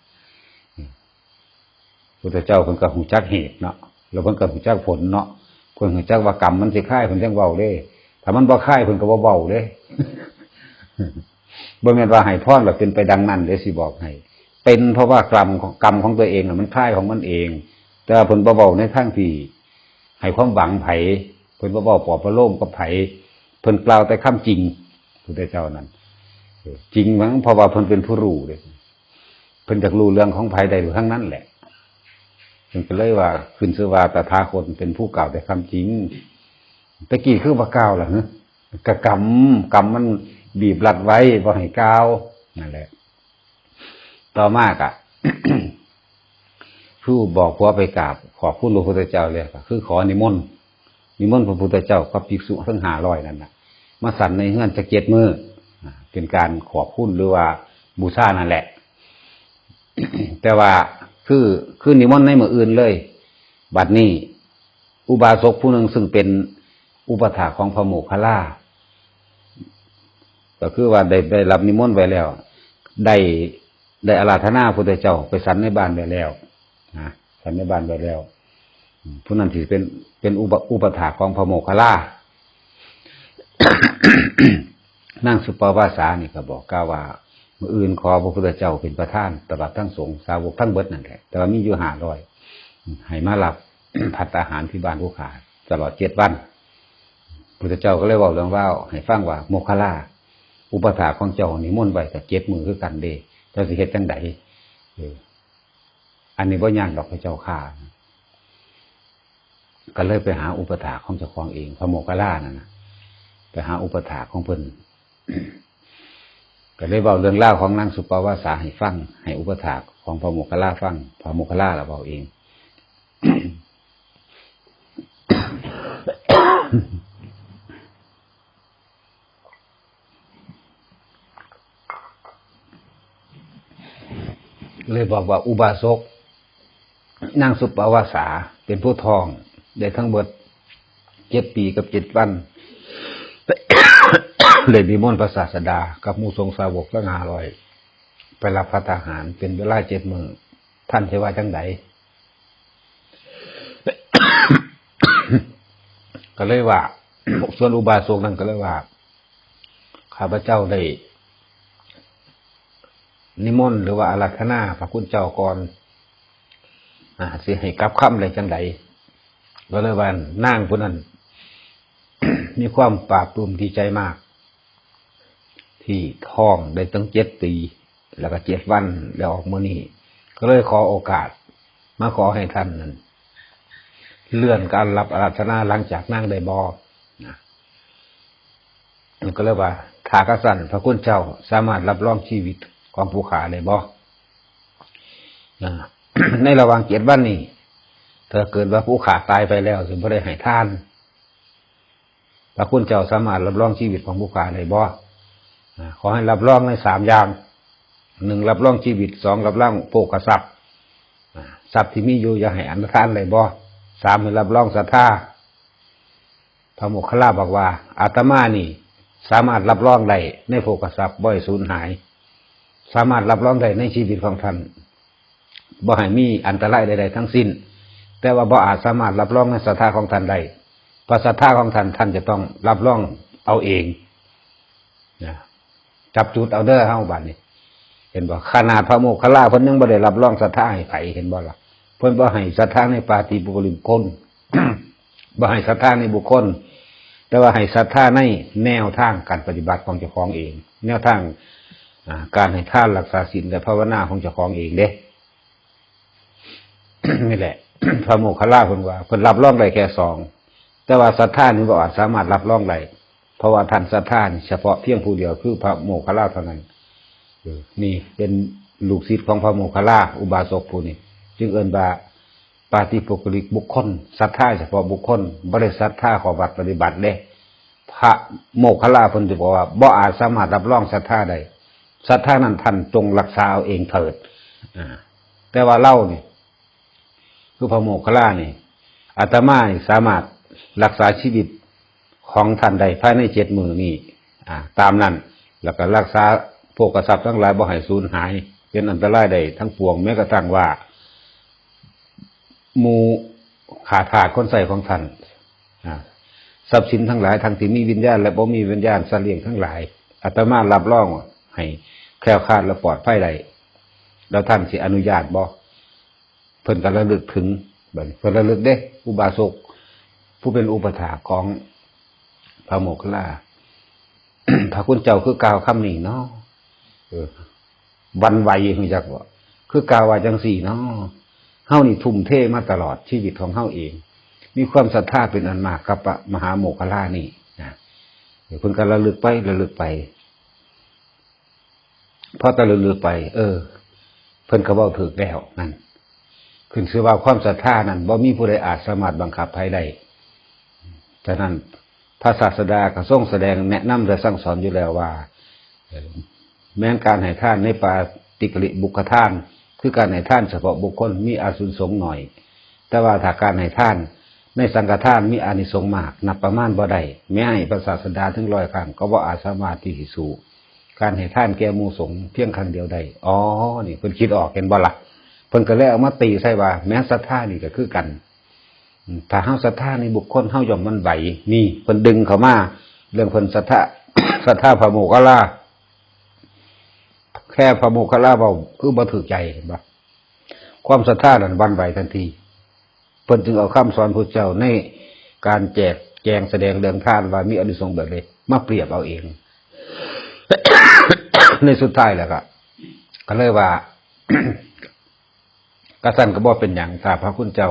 พุทธเจ้าเพิ่นก็ฮู้จักเหตุเนาะ แล้วเพิ่นก็ฮู้จักผลเนาะ เพิ่นฮู้จักว่ากรรมมันสิคาย เพิ่นจั่งเว้าเด้ ถ้ามันบ่คาย เพิ่นก็บ่เว้าเด้ บ่แม่นว่าให้พรแล้วเป็นไปดังนั้นเด้ สิบอกให้ เป็นเพราะว่ากรรมของ กรรมของตัวเองน่ะมันคายของมันเอง แต่ว่าเพิ่นบ่เว้าในทางที่ให้ความหวังไผ เพิ่นบ่เว้าปลอบประโลมกับไผ เพิ่นกล่าวแต่คำจริง พุทธเจ้านั่น เออ จริงหวัง เพราะว่าเพิ่นเป็นผู้รู้เด้ เพิ่นอยากรู้เรื่องของไผได้ทั้งนั้นแหละ เพิ่นก็เลยว่า ขึ้นชื่อว่าตถาคตเป็นผู้กล่าวแต่ความจริง ตะกี้คือบ่กล่าวล่ะ ฮะ กะกรรม กรรมมันบีบรัดไว้บ่ให้กล่าว นั่นแหละ ต่อมากะ ผู้บอกผัวไปกราบขอบคุณพระพุทธเจ้าเลย ก็คือขอนิมนต์ นิมนต์พระพุทธเจ้ากับภิกษุทั้งห้าร้อยนั่นน่ะ มาฉันในเฮือนจักเจ็ดมื้อ อ่า เป็นการขอบคุณหรือว่าบูชานั่นแหละ แต่ว่าคือ คือนิมนต์ในมื้ออื่นเลย บัดนี้ อุบาสกผู้หนึ่งซึ่งเป็นอุปัฏฐากของพระโมคคัลลา ก็คือว่าได้ ได้รับนิมนต์ไว้แล้ว ได้ ได้อาราธนาพระพุทธเจ้าไปฉันในบ้านไว้แล้ว นะ ฉันในบ้านไว้แล้ว อืม ผู้นั้นที่เป็น เป็นอุป อุปัฏฐากของพระโมคคัลลา นางสุปปวาสานี่ก็บอกกล่าวว่า มื้ออื่นขอพระพุทธเจ้าเป็นประธาน ตลอดทั้งสงฆ์สาวกทั้งเบิดนั่นแหละ แต่ว่ามีอยู่ห้าร้อย ให้มารับ ภัตตาหารที่บ้านผู้ข้าตลอดเจ็ดวัน พุทธเจ้าก็เลยเว้าเรื่องราวให้ฟังว่า โมคคัลลา อุปัฏฐากของเจ้านิมนต์ไว้ก็เจ็ดมื้อคือกันเด้ เจ้าสิเฮ็ดจั่งใด เออ อันนี้บ่ยากดอกพระเจ้าข้า ก็เลยไปหาอุปัฏฐากของเจ้าของเอง พระโมคคัลลานั่นน่ะ ไปหาอุปัฏฐากของเพิ่น ก็เลยเว้าเรื่องราวของนางสุปปวาสาให้ฟัง ให้อุปัฏฐากของพระโมคคัลลาฟัง พระโมคคัลลาละเว้าเอง เลยบอกว่าอุบาสก นางสุปปวาสาเป็นผู้ท้องได้ทั้งเบิดเจ็ดปีกับเจ็ดวัน เลยนิมนต์พระศาสดากับหมู่สงฆ์สาวกทั้งห้าร้อย ไปรับภัตตาหารเป็นเวลาเจ็ดมื้อ ท่านจะว่าจั่งใด ก็เลยว่า ส่วนอุบาสกนั่นก็เลยว่า ข้าพเจ้าได้นิมนต์หรือว่าอาราธนาพระคุณเจ้าก่อน อ่า สิให้กลับคำได้จั่งใด ก็เลยว่านางผู้นั้น มีความปลาบปลื้มดีใจมาก ที่ท้องได้ตั้งเจ็ดปี แล้วก็เจ็ดวัน แล้วออกมื้อนี้ ก็เลยขอโอกาส มาขอให้ท่านนั้น เลื่อนการรับอาราธนาหลังจากนางได้บ่ นะ ก็เลยว่า ถ้าคันซั่น พระคุณเจ้าสามารถรับรองชีวิตของผู้ข้าได้บ่ นะ ในระหว่างเจ็ดวันนี้ ถ้าเกิดว่าผู้ข้าตายไปแล้ว สิบ่ได้ให้ทาน พระคุณเจ้าสามารถรับรองชีวิตของผู้ข้าได้บ่ อ่า ขอให้รับรองในสามอย่าง หนึ่ง รับรองชีวิต สอง รับรองโภคทรัพย์ อ่า ทรัพย์ที่มีอยู่อย่าให้อันตรธานได้บ่ สาม ให้รับรองศรัทธา พระโมคคัลลาบอกว่า อาตมานี่สามารถรับรองได้ในโภคทรัพย์บ่ให้สูญหาย สามารถรับรองได้ในชีวิตของท่าน บ่ให้มีอันตรายใดๆทั้งสิ้น แต่ว่าบ่อาจสามารถรับรองในศรัทธาของท่านได้ เพราะศรัทธาของท่าน ท่านจะต้องรับรองเอาเอง นะ จับจุดเอาเด้อเฮาบัดนี้ เห็นบ่ ขนาดพระโมคคัลลาเพิ่นยังบ่ได้รับรองศรัทธาให้ไผ เห็นบ่ล่ะ เพิ่นบ่ให้ศรัทธาในปาฏิปุริคคล บ่ให้ศรัทธาในบุคคล แต่ว่าให้ศรัทธาในแนวทางการปฏิบัติของเจ้าของเอง แนวทาง อ่า การให้ทานรักษาศีลและภาวนาของเจ้าของเองเด้ นี่แหละ พระโมคคัลลาเพิ่นว่า เพิ่นรับรองได้แค่สอง แต่ว่าศรัทธานี่บ่อาจสามารถรับรองได้ เพราะว่าท่านศรัทธานี่เฉพาะเพียงผู้เดียวคือพระโมคคัลลาเท่านั้น เออ นี่เป็นลูกศิษย์ของพระโมคคัลลา อุบาสกผู้นี้ จึงเอิ้นว่าปาฏิปุคคลิกบุคคล ศรัทธาเฉพาะบุคคล บ่ได้ศรัทธาข้อวัดปฏิบัติเด้ พระโมคคัลลาเพิ่นสิบอกว่าบ่อาจสามารถรับรองศรัทธาได้ ศรัทธานั้นท่านจงรักษาเอาเองเถิด อ่า แต่ว่าเรานี่ คือพระโมคคัลลานี่ อาตมานี่สามารถรักษาชีวิตของท่านได้ภายในเจ็ดมื้อนี้ อ่า ตามนั้น แล้วก็รักษาโภคทรัพย์ทั้งหลายบ่ให้สูญหาย เป็นอันตรายได้ทั้งปวง แม้กระทั่งว่า หมู่ข้าทาสคนใช้ของท่าน อ่า ทรัพย์สินทั้งหลาย ทั้งที่มีวิญญาณและบ่มีวิญญาณ สัตว์เลี้ยงทั้งหลาย อาตมารับรองให้แคล้วคลาดและปลอดภัยได้ แล้วท่านสิอนุญาตบ่ เพิ่นก็ระลึกถึง บัดนี้เพิ่นระลึกเด้ อุบาสก ผู้เป็นอุปัฏฐากของพระโมคคัลลา พระคุณเจ้าคือกล่าวคำนี้เนาะ เออ หวั่นไหว ฮู้จักบ่ คือกล่าวว่าจังซี่เนาะ เฮานี่ทุ่มเทมาตลอดชีวิตของเฮาเอง มีความศรัทธาเป็นอันมากกับพระมหาโมคคัลลานี่นะ เพิ่นก็ระลึกไป ระลึกไป พอตะลึงลึกไป เออ เพิ่นก็เว้าถูกแล้วนั่น ขึ้นชื่อว่าความศรัทธานั้นบ่มีผู้ใดอาจสามารถบังคับไผได้ ฉะนั้นพระศาสดาก็ทรงแสดงแนะนำและสั่งสอนอยู่แล้วว่า เอ่อ แม้นการให้ทานในปาฏิกริบุคคทาน คือการให้ทานเฉพาะบุคคลมีอานิสงส์น้อย แต่ว่าถ้าการให้ทานในสังฆทานมีอานิสงส์มาก นับประมาณบ่ได้ แม้ให้พระศาสดาถึงร้อยครั้ง ก็บ่อาจสามารถที่สิสู้การให้ทานแก่หมู่สงฆ์เพียงครั้งเดียวได้ อ๋อ นี่เพิ่นคิดออก เห็นบ่ล่ะ เพิ่นก็เลยเอามาตีใส่ว่า แม้นศรัทธานี่ก็คือกัน อืม ถ้าเฮาศรัทธาในบุคคล เฮาย่อมหวั่นไหว นี่เพิ่นดึงเข้ามา เรื่องเพิ่นศรัทธา ศรัทธาพระโมคคัลลา แค่พระโมคคัลลาเว้าคือบ่ถูกใจ เห็นบ่ ความศรัทธานั้นหวั่นไหวทันที เพิ่นจึงเอาคำสอนพุทธเจ้าในการแจกแจงแสดงเรื่องทานว่ามีอานิสงส์แบบใดมาเปรียบเอาเอง ในสุดท้ายแล้วก็ ก็เลยว่า กะซั่นก็บ่เป็นหยัง ถ้าพระคุณเจ้า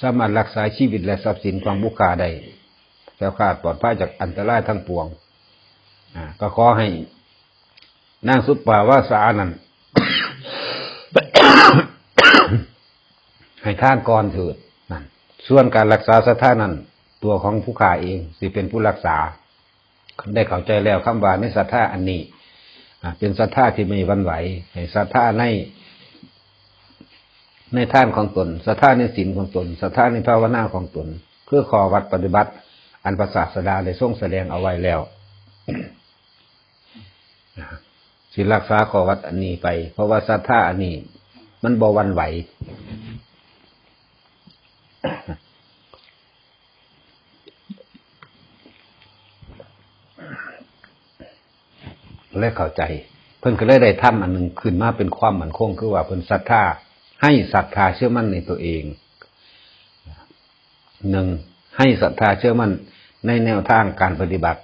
สามารถรักษาชีวิตและทรัพย์สินของผู้ข้าได้ แคล้วคลาดปลอดภัยจากอันตรายทั้งปวง อ่า ก็ขอให้นางสุปปาวาสานั้น ให้ทานก่อนเถิด นั่น ส่วนการรักษาศรัทธานั้น ตัวของผู้ข้าเองสิเป็นผู้รักษา ได้เข้าใจแล้ว คำว่าในศรัทธาอันนี้ อ่า เป็นศรัทธาที่ไม่หวั่นไหว ให้ศรัทธาใน ในทานของตน ศรัทธาในศีลของตน ศรัทธาในภาวนาของตน คือข้อวัดปฏิบัติ อันพระศาสดาได้ทรงแสดงเอาไว้แล้ว สิรักษาข้อวัดอันนี้ไป เพราะว่าศรัทธาอันนี้มันบ่หวั่นไหว เลยเข้าใจ เพิ่นก็เลยได้ธรรมอันหนึ่งขึ้นมาเป็นความมั่นคง คือว่าเพิ่นศรัทธา ให้ศรัทธาเชื่อมั่นในตัวเอง หนึ่ง ให้ศรัทธาเชื่อมั่นในแนวทางการปฏิบัติ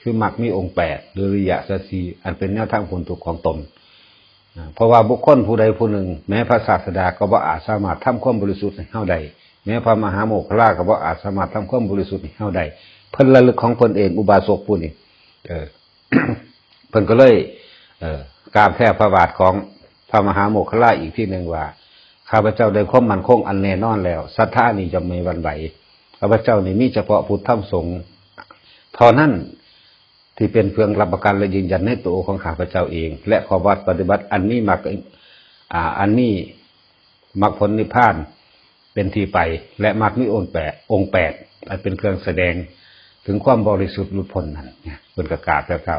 คือมรรคมีองค์แปด หรืออริยสัจสี่ อันเป็นแนวทางพ้นทุกข์ของตน อ่า เพราะว่าบุคคลผู้ใดผู้หนึ่ง แม้พระศาสดาก็บ่อาจสามารถทำความบริสุทธิ์ให้เฮาได้ แม้พระมหาโมคคัลลาก็บ่อาจสามารถทำความบริสุทธิ์ให้เฮาได้ เพิ่นระลึกของเพิ่นเอง อุบาสกผู้นี้ เออ เพิ่นก็เลย เอ่อ กราบแทบพระบาทของพระมหาโมคคัลลาอีกทีหนึ่งว่า ข้าพเจ้าได้ความมั่นคงอันแน่นอนแล้ว ศรัทธานี้ย่อมไม่หวั่นไหว ข้าพเจ้านี้มีเฉพาะพุทธธรรมสงฆ์เท่านั้น ที่เป็นเครื่องรับประกันและยืนยันในตัวของข้าพเจ้าเอง และข้อวัดปฏิบัติอันมีมรรค อ่า อันมีมรรคผลนิพพานเป็นที่ไป และมรรคมีองค์แปด องค์แปด อันเป็นเครื่องแสดงถึงความบริสุทธิ์หลุดพ้นนั้นเนี่ย เพิ่นก็กราบแล้วเท่า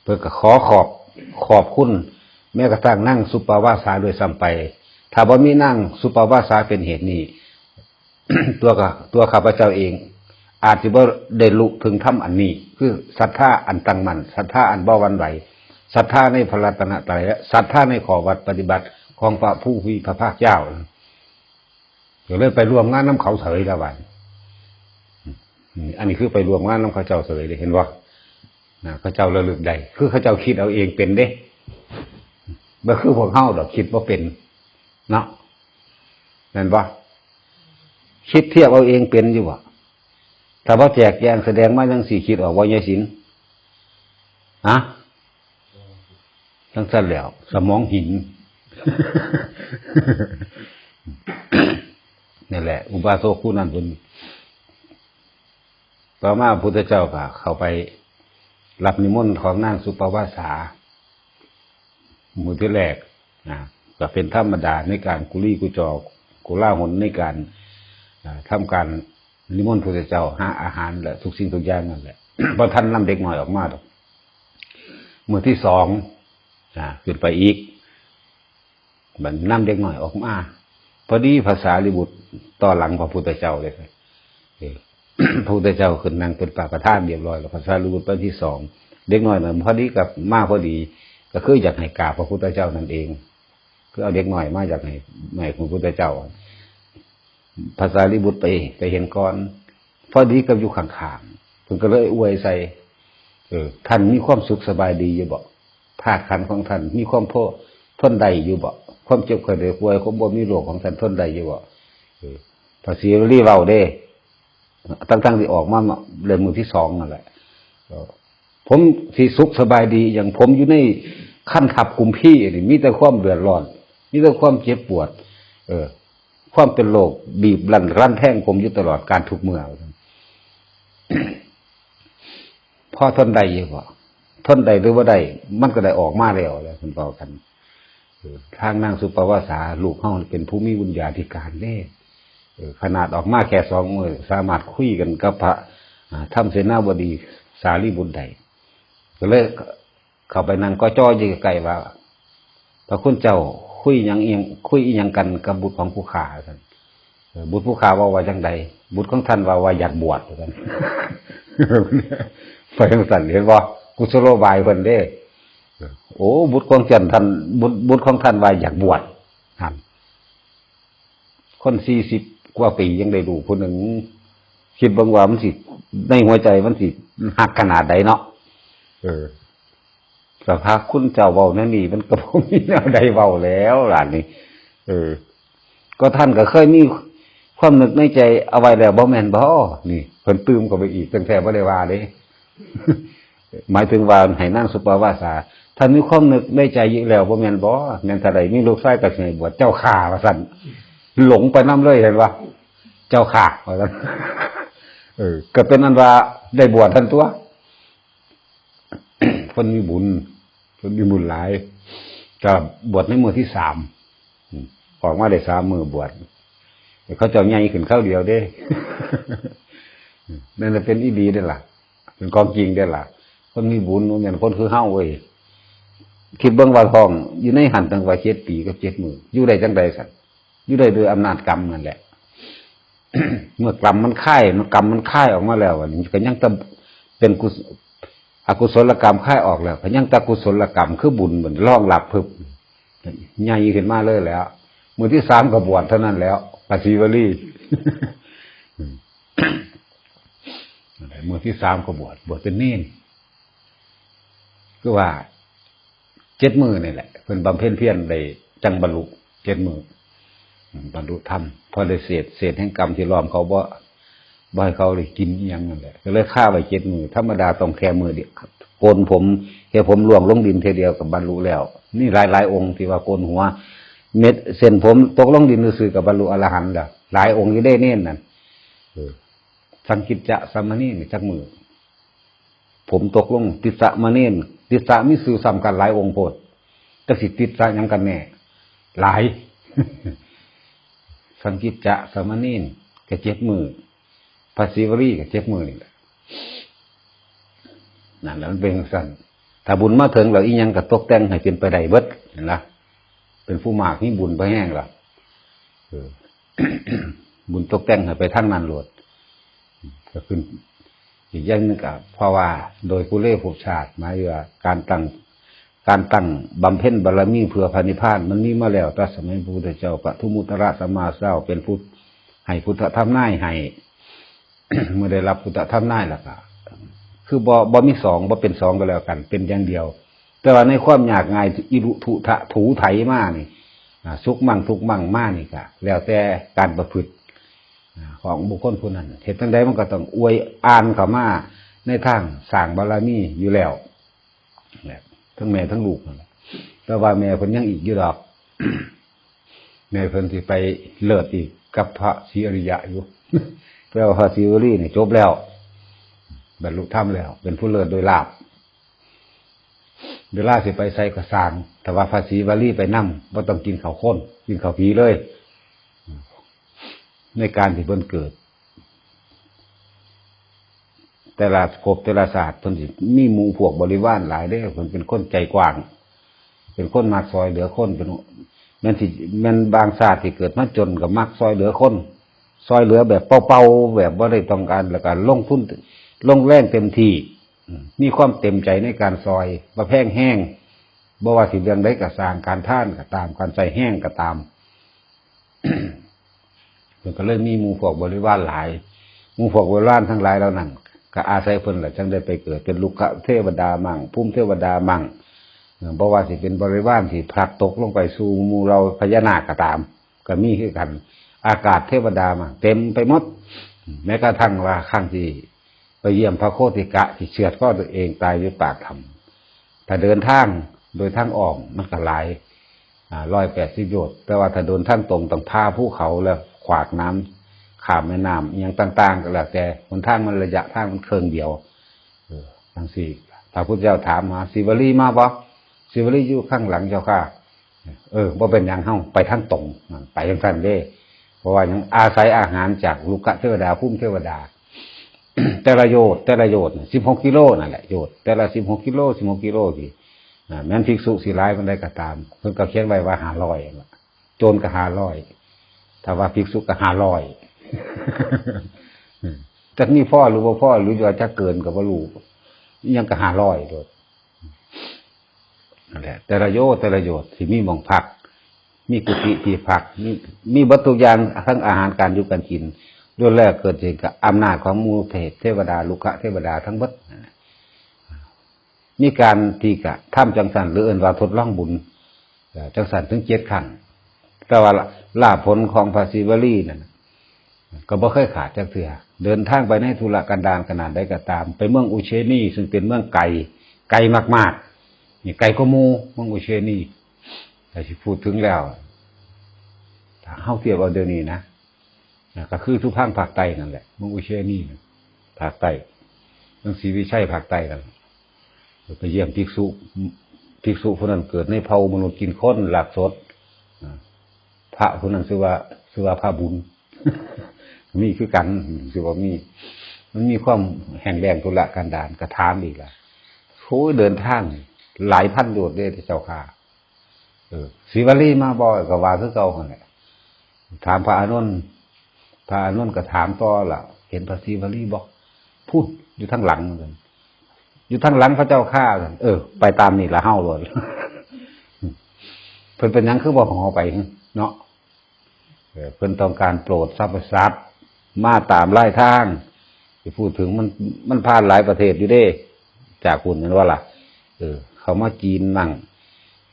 เพิ่นก็ขอขอบ ขอบคุณ แม้กระทั่งนางสุปปาวาสาด้วยซ้ำไป ถ้าบ่มีนางสุปปาวาสาเป็นเหตุนี้ ตัวก็ ตัวข้าพเจ้าเอง อาจจะบ่ได้ลุถึงธรรมอันนี้ คือศรัทธาอันตั้งมั่น ศรัทธาอันบ่หวั่นไหว ศรัทธาในพระรัตนตรัย และศรัทธาในข้อวัดปฏิบัติของพระผู้มีพระภาคเจ้า ก็เลยไปร่วมงานนำเขาเสยละบาดนี้ อันนี้คือไปร่วมงานนำเขาเจ้าเสยเลย เห็นบ่ นะ เขาเจ้าระลึกได้ คือเขาเจ้าคิดเอาเองเป็นเด้ บ่คือพวกเฮาดอก คิดบ่เป็น เนาะ แม่นบ่ คิดเทียบเอาเองเป็นอยู่บ่ ถ้าบ่แจกแจงแสดงมาจั่งซี้ คิดออกบ่ ยายศิลป์? ฮะ? จั่งซั่นแหล้ว สมองหิน นั่นแหละ อุบาสกผู้นั้นเพิ่น ต่อมาพระพุทธเจ้าก็เข้าไปรับนิมนต์ของนางสุปปวาสา มื้อที่แรกนะ ก็เป็นธรรมดาในการกุลีกุจอ โกลาหลในการ อ่า ทำการนิมนต์พระพุทธเจ้า หาอาหารและทุกสิ่งทุกอย่างนั่นแหละ บ่ทันนำเด็กน้อยออกมาดอก มื้อที่สอง อ่า ขึ้นไปอีก บัดนำเด็กน้อยออกมา พอดีพระสารีบุตรต่อหลังพระพุทธเจ้าเลย เออ พระพุทธเจ้าขึ้นนั่งเป็นพระประธานเรียบร้อยแล้ว พระสารีบุตรเป็นที่สอง เด็กน้อยน่ะพอดีกับมาพอดี ก็คืออยากให้กราบพระพุทธเจ้านั่นเอง คือเอาเด็กน้อยมาอยากให้ ให้พระพุทธเจ้า พระสารีบุตรไป ไปเห็นก่อน พอดีกับอยู่ข้างๆ เพิ่นก็เลยอวยใส่ เออ ท่านมีความสุขสบายดีอยู่บ่? ธาตุขันธ์ของท่านมีความพอทนได้อยู่บ่? ความเจ็บไข้ได้ป่วย ความบ่มีโรคของท่านทนได้อยู่บ่? เออ พระศรีวลีเว้าเด้ ทั้งๆที่ออกมาเล่มมื้อที่สองนั่นแหละ เออ ผมสิสุขสบายดีหยัง ผมอยู่ในคันทับกุมพีนี่ มีแต่ความเดือดร้อน มีแต่ความเจ็บปวด เออ ความเป็นโรคบีบรันรันแทงผมอยู่ตลอดกาลทุกเมื่อ พอทนได้อยู่บ่? ทนได้หรือบ่ได้ มันก็ได้ออกมาแล้ว แล้วเพิ่นเว้ากัน เออ ทางนางสุปปวาสาลูกเฮาเป็นผู้มีบุญญาธิการเด้ เออ ขนาดออกมาแค่สองมื้อ สามารถคุยกันกับพระ อ่า ธรรมเสนาบดีสารีบุตรได้ ก็เลยเข้าไปนั่งกอจออยู่ใกล้ๆ ว่า พระคุณเจ้าคุยหยังอิหยัง คุยอิหยังกันกับบุตรของผู้ข้า ว่าซั่น เออ บุตรผู้ข้าเว้าว่าจั่งใด? บุตรของท่านว่า ว่าอยากบวช ว่าซั่น ไปจั่งซั่น เห็นบ่? กุศโลบายเพิ่นเด้ โอ้ บุตรของท่าน ท่าน บุตร บุตรของท่านว่าอยากบวช นั่น คนสี่สิบกว่าปียังได้ลูกผู้หนึ่ง คิดเบิ่งว่ามันสิ ในหัวใจมันสิฮักขนาดใดเนาะ เออ แต่พระคุณเจ้าเว้าแนวนี้ มันก็บ่มีแนวใดเว้าแล้วล่ะนี่ เออ ก็ท่านก็เคยมีความนึกในใจเอาไว้แล้วบ่แม่นบ่? นี่ เพิ่นตื่มเข้าไปอีก ตั้งแต่บ่ได้ว่าเด้ หมายถึงว่าให้นางสุปปวาสา ท่านมีความนึกในใจอยู่แล้วบ่แม่นบ่? แม่นถ้าใดมีลูกชายก็สิให้บวชเจ้าข้า ว่าซั่น หลงไปนำเลย เห็นบ่? เจ้าข้า ว่าซั่น เออ ก็เป็นอันว่าได้บวชทันตัว คนมีบุญ คนมีบุญหลาย ก็บวชในมื้อที่สาม อืม ออกมาได้สามมื้อบวช แต่เขาเจ้าใหญ่ขึ้นคราวเดียวเด้ นั่นน่ะเป็นอีหลีเด้อล่ะ เป็นของจริงเด้อล่ะ คนมีบุญบ่แม่นคนคือเฮาเว้ย คิดเบิ่งว่าท้องอยู่ในหั่นตั้งว่าเจ็ดปีกับเจ็ดมื้อ อยู่ได้จั่งใดซั่น อยู่ได้ด้วยอำนาจกรรมนั่นแหละ เมื่อกรรมมันคาย เมื่อกรรมมันคายออกมาแล้ว อันนี้ก็ยังแต่เป็นกุศ- อกุศลกรรมคายออกแล้ว ก็ยังแต่กุศลกรรมคือบุญมันรองรับพึบ ใหญ่ขึ้นมาเลยแหล้ว มื้อที่สามก็บวชเท่านั้นแหล้ว พระศรีวลี มื้อที่สามก็บวช บวชเป็นเณร คือว่า เจ็ดมื้อนี่แหละ เพิ่นบำเพ็ญเพียรได้จั่งบรรลุ เจ็ดมื้อ อืม บรรลุธรรม พอได้เศษ เศษแห่งกรรมที่ล้อมเขาบ่ บ่ให้เขาได้กินอิหยังนั่นแหละ ก็เลยคาไว้เจ็ดมื้อ ธรรมดาต้องแค่มื้อเดียว โกนผม ให้ผมร่วงลงดินเทื่อเดียวก็บรรลุแล้ว มีหลายๆ องค์ที่ว่าโกนหัว เม็ดเส้นผมตกลงดินซื่อๆ ก็บรรลุอรหันต์แล้ว หลายองค์อยู่เด้เณรนั่น เออ สังกิจจะสามเณรนี่จักมื้อ ผมตกลง ติสสะมะเณร ติสสะมีชื่อซ้ำกันหลายองค์โพด จักสิติสสะหยังกันแน่ หลาย สังกิจจะสามเณรก็เจ็ดมื้อ พระศรีวลีก็เจ็ดมื้อนี่แหละ นั่นแหละมันเป็นจั่งซั่น ถ้าบุญมาถึงแล้ว อีหยังก็ตกแต่งให้เป็นไปได้เบิด เห็นบ่? เป็นผู้มากมีบุญพอแฮงล่ะ เออ บุญตกแต่งให้ไปทางนั้นโลด ก็ขึ้น อีกอย่างหนึ่งก็เพราะว่าโดยปุเรภพชาติ หมายว่าการตั้ง การตั้งบำเพ็ญบารมีเพื่อพระนิพพาน มันมีมาแล้วแต่สมัยพระพุทธเจ้า ปทุมมุตตรสัมมาสัมพุทธเจ้าเป็นผู้ให้พุทธธรรมนายให้ เมื่อได้รับพุทธธรรมนายแล้วก็ คือบ่ บ่มีสอง บ่เป็นสองก็แล้วกัน เป็นอย่างเดียว แต่ว่าในความยากง่ายอิรุธุทะถูไถมานี่ อ่า สุขมั่งทุกข์มั่งมานี่ก็แล้วแต่การประพฤติ อ่า ของบุคคลผู้นั้น เฮ็ดจั่งใดมันก็ต้องอวยอ่านเข้ามาในทางสร้างบารมีอยู่แล้ว แหละ ทั้งแม่ทั้งลูกนั่นแหละ แต่ว่าแม่เพิ่นยังอีกอยู่ดอก แม่เพิ่นสิไปเลิศอีกกับพระศรีอริยะอยู่ แต่ว่าพระศรีวลีนี่จบแล้ว บรรลุธรรมแล้ว เป็นผู้เลิศโดยลาภ เวลาสิไปไสก็ซ่าง แต่ว่าพระศรีวลีไปนำ บ่ต้องกินข้าวคน กินข้าวผีเลย ในการที่เพิ่นเกิด แต่ละภพแต่ละชาติเพิ่นสิมีหมู่พวกบริวารหลายเด้อ เพิ่นเป็นคนใจกว้าง เป็นคนมักซอยเหลือคน เป็น แม่นสิ แม่นบางชาติที่เกิดมาจนก็มักซอยเหลือคน ซอยเหลือแบบเป่าๆ แบบบ่ได้ต้องการ แล้วก็ลงทุน ลงแรงเต็มที่ อืม มีความเต็มใจในการซอย บ่แพงแฮง บ่ว่าสิเรื่องใดก็ซ่าง การทานก็ตาม การใช้แฮงก็ตาม เพิ่นก็เลยมีหมู่พวกบริวารหลาย หมู่พวกบริวารทั้งหลายเหล่านั้น ก็อาศัยเพิ่นแหละ จั่งได้ไปเกิดเป็นลุกขเทวดามั่ง ภูมิเทวดามั่ง เอ่อ บ่ว่าสิเป็นบริวารที่พลัดตกลงไปสู่หมู่เหล่าพญานาคก็ตาม ก็มีคือกัน อากาศเทวดามั่ง เต็มไปหมด แม้กระทั่งว่าครั้งที่ไปเยี่ยมพระโคติกะที่เฉือดคอตัวเองตายอยู่ปากถ้ำ ถ้าเดินทางโดยทางอ้อมมันก็หลาย อ่า ร้อยแปดสิบโยชน์ แต่ว่าถ้าเดินทางตรงต้องผ่าภูเขาแล้วขวากน้ำ ข้ามแม่น้ำ อิหยังต่างๆ ก็แล้วแต่ หนทางมันระยะทางมันเคิ่งเดียว เออ จั่งซี้ พระพุทธเจ้าถามหา "ศรีวลีมาบ่ ศรีวลีอยู่ข้างหลังเจ้าค่ะ" เออ บ่เป็นหยัง เฮาไปทางตรง นั่น ไปจั่งซั้นเด้ เพราะว่าหยัง อาศัยอาหารจากลุกขเทวดา ภูมิเทวดา แต่ละโยชน์ แต่ละโยชน์น่ะ สิบหกกิโลนั่นแหละ โยชน์ แต่ละสิบหกกิโล สิบหกกิโลสิ อ่า แม้นภิกษุสิหลายปานใดก็ตาม เพิ่นก็เขียนไว้ว่าห้าร้อยนั่นล่ะ โจรก็ห้าร้อย ถ้าว่าภิกษุก็ห้าร้อย จักมีพอหรือบ่พอ หรือว่าจักเกินก็บ่รู้ อิหยังก็ห้าร้อยโลด นั่นแหละ แต่ละโยชน์ แต่ละโยชน์สิมีหม่องพัก มีกุฏิที่พัก มี มีเบิดทุกอย่าง ทั้งอาหารการอยู่การกิน ล้วนแล้วเกิดขึ้นกับอำนาจของหมู่เทพเทวดา ลุกขเทวดาทั้งหมดนั่นแหละ มีการที่กระทำจั่งซั้น หรือเอิ้นว่าทดลองบุญ เอ่อ จั่งซั้นถึงเจ็ดครั้ง แต่ว่าลาภผลของพระศรีวลีนั่นน่ะ ก็บ่เคยขาดจักเทื่อ เดินทางไปในทุรกันดารขนาดใดก็ตาม ไปเมืองอุเชนี ซึ่งเป็นเมืองไกล ไกลมากๆ นี่ไกลกว่าหมู่ เมืองอุเชนี แต่สิพูดถึงแล้ว ถ้าเฮาเทียบเอาเดี๋ยวนี้นะ นะ ก็คือสุพรรณภาคใต้นั่นแหละ เมืองอุเชนีน่ะ ภาคใต้ เมืองศรีวิชัยภาคใต้นั่น ไปเยี่ยมภิกษุ ภิกษุผู้นั้นเกิดในเผ่ามนุษย์กินคน ลากสด นะ พระผู้นั้นชื่อว่า ชื่อว่าพระบุญ มีคือกัน ชื่อว่ามี มันมีความแห้งแล้งทุรกันดาร ก็ถามอีกล่ะ โอ้ย เดินทางหลายพันโยชน์เด้เจ้าค่ะ เออ ศรีวลีมาบ่ ก็ว่าคือเก่าหั่นแหละ ถามพระอานนท์ พระอานนท์ก็ถามต่อล่ะ เห็นพระศรีวลีบ่ พุ้น อยู่ทางหลัง อยู่ทางหลังพระเจ้าข้า เออ ไปตามนี่ละเฮาโลด เพิ่นเป็นหยังคือบ่ห่อไปเนาะ เออ เพิ่นต้องการโปรดสรรพสัตว์ มาตามลายทาง สิพูดถึงมัน มันผ่านหลายประเทศอยู่เด้ จากพุ้นแม่นบ่ล่ะ เออ เข้ามาจีนมั่ง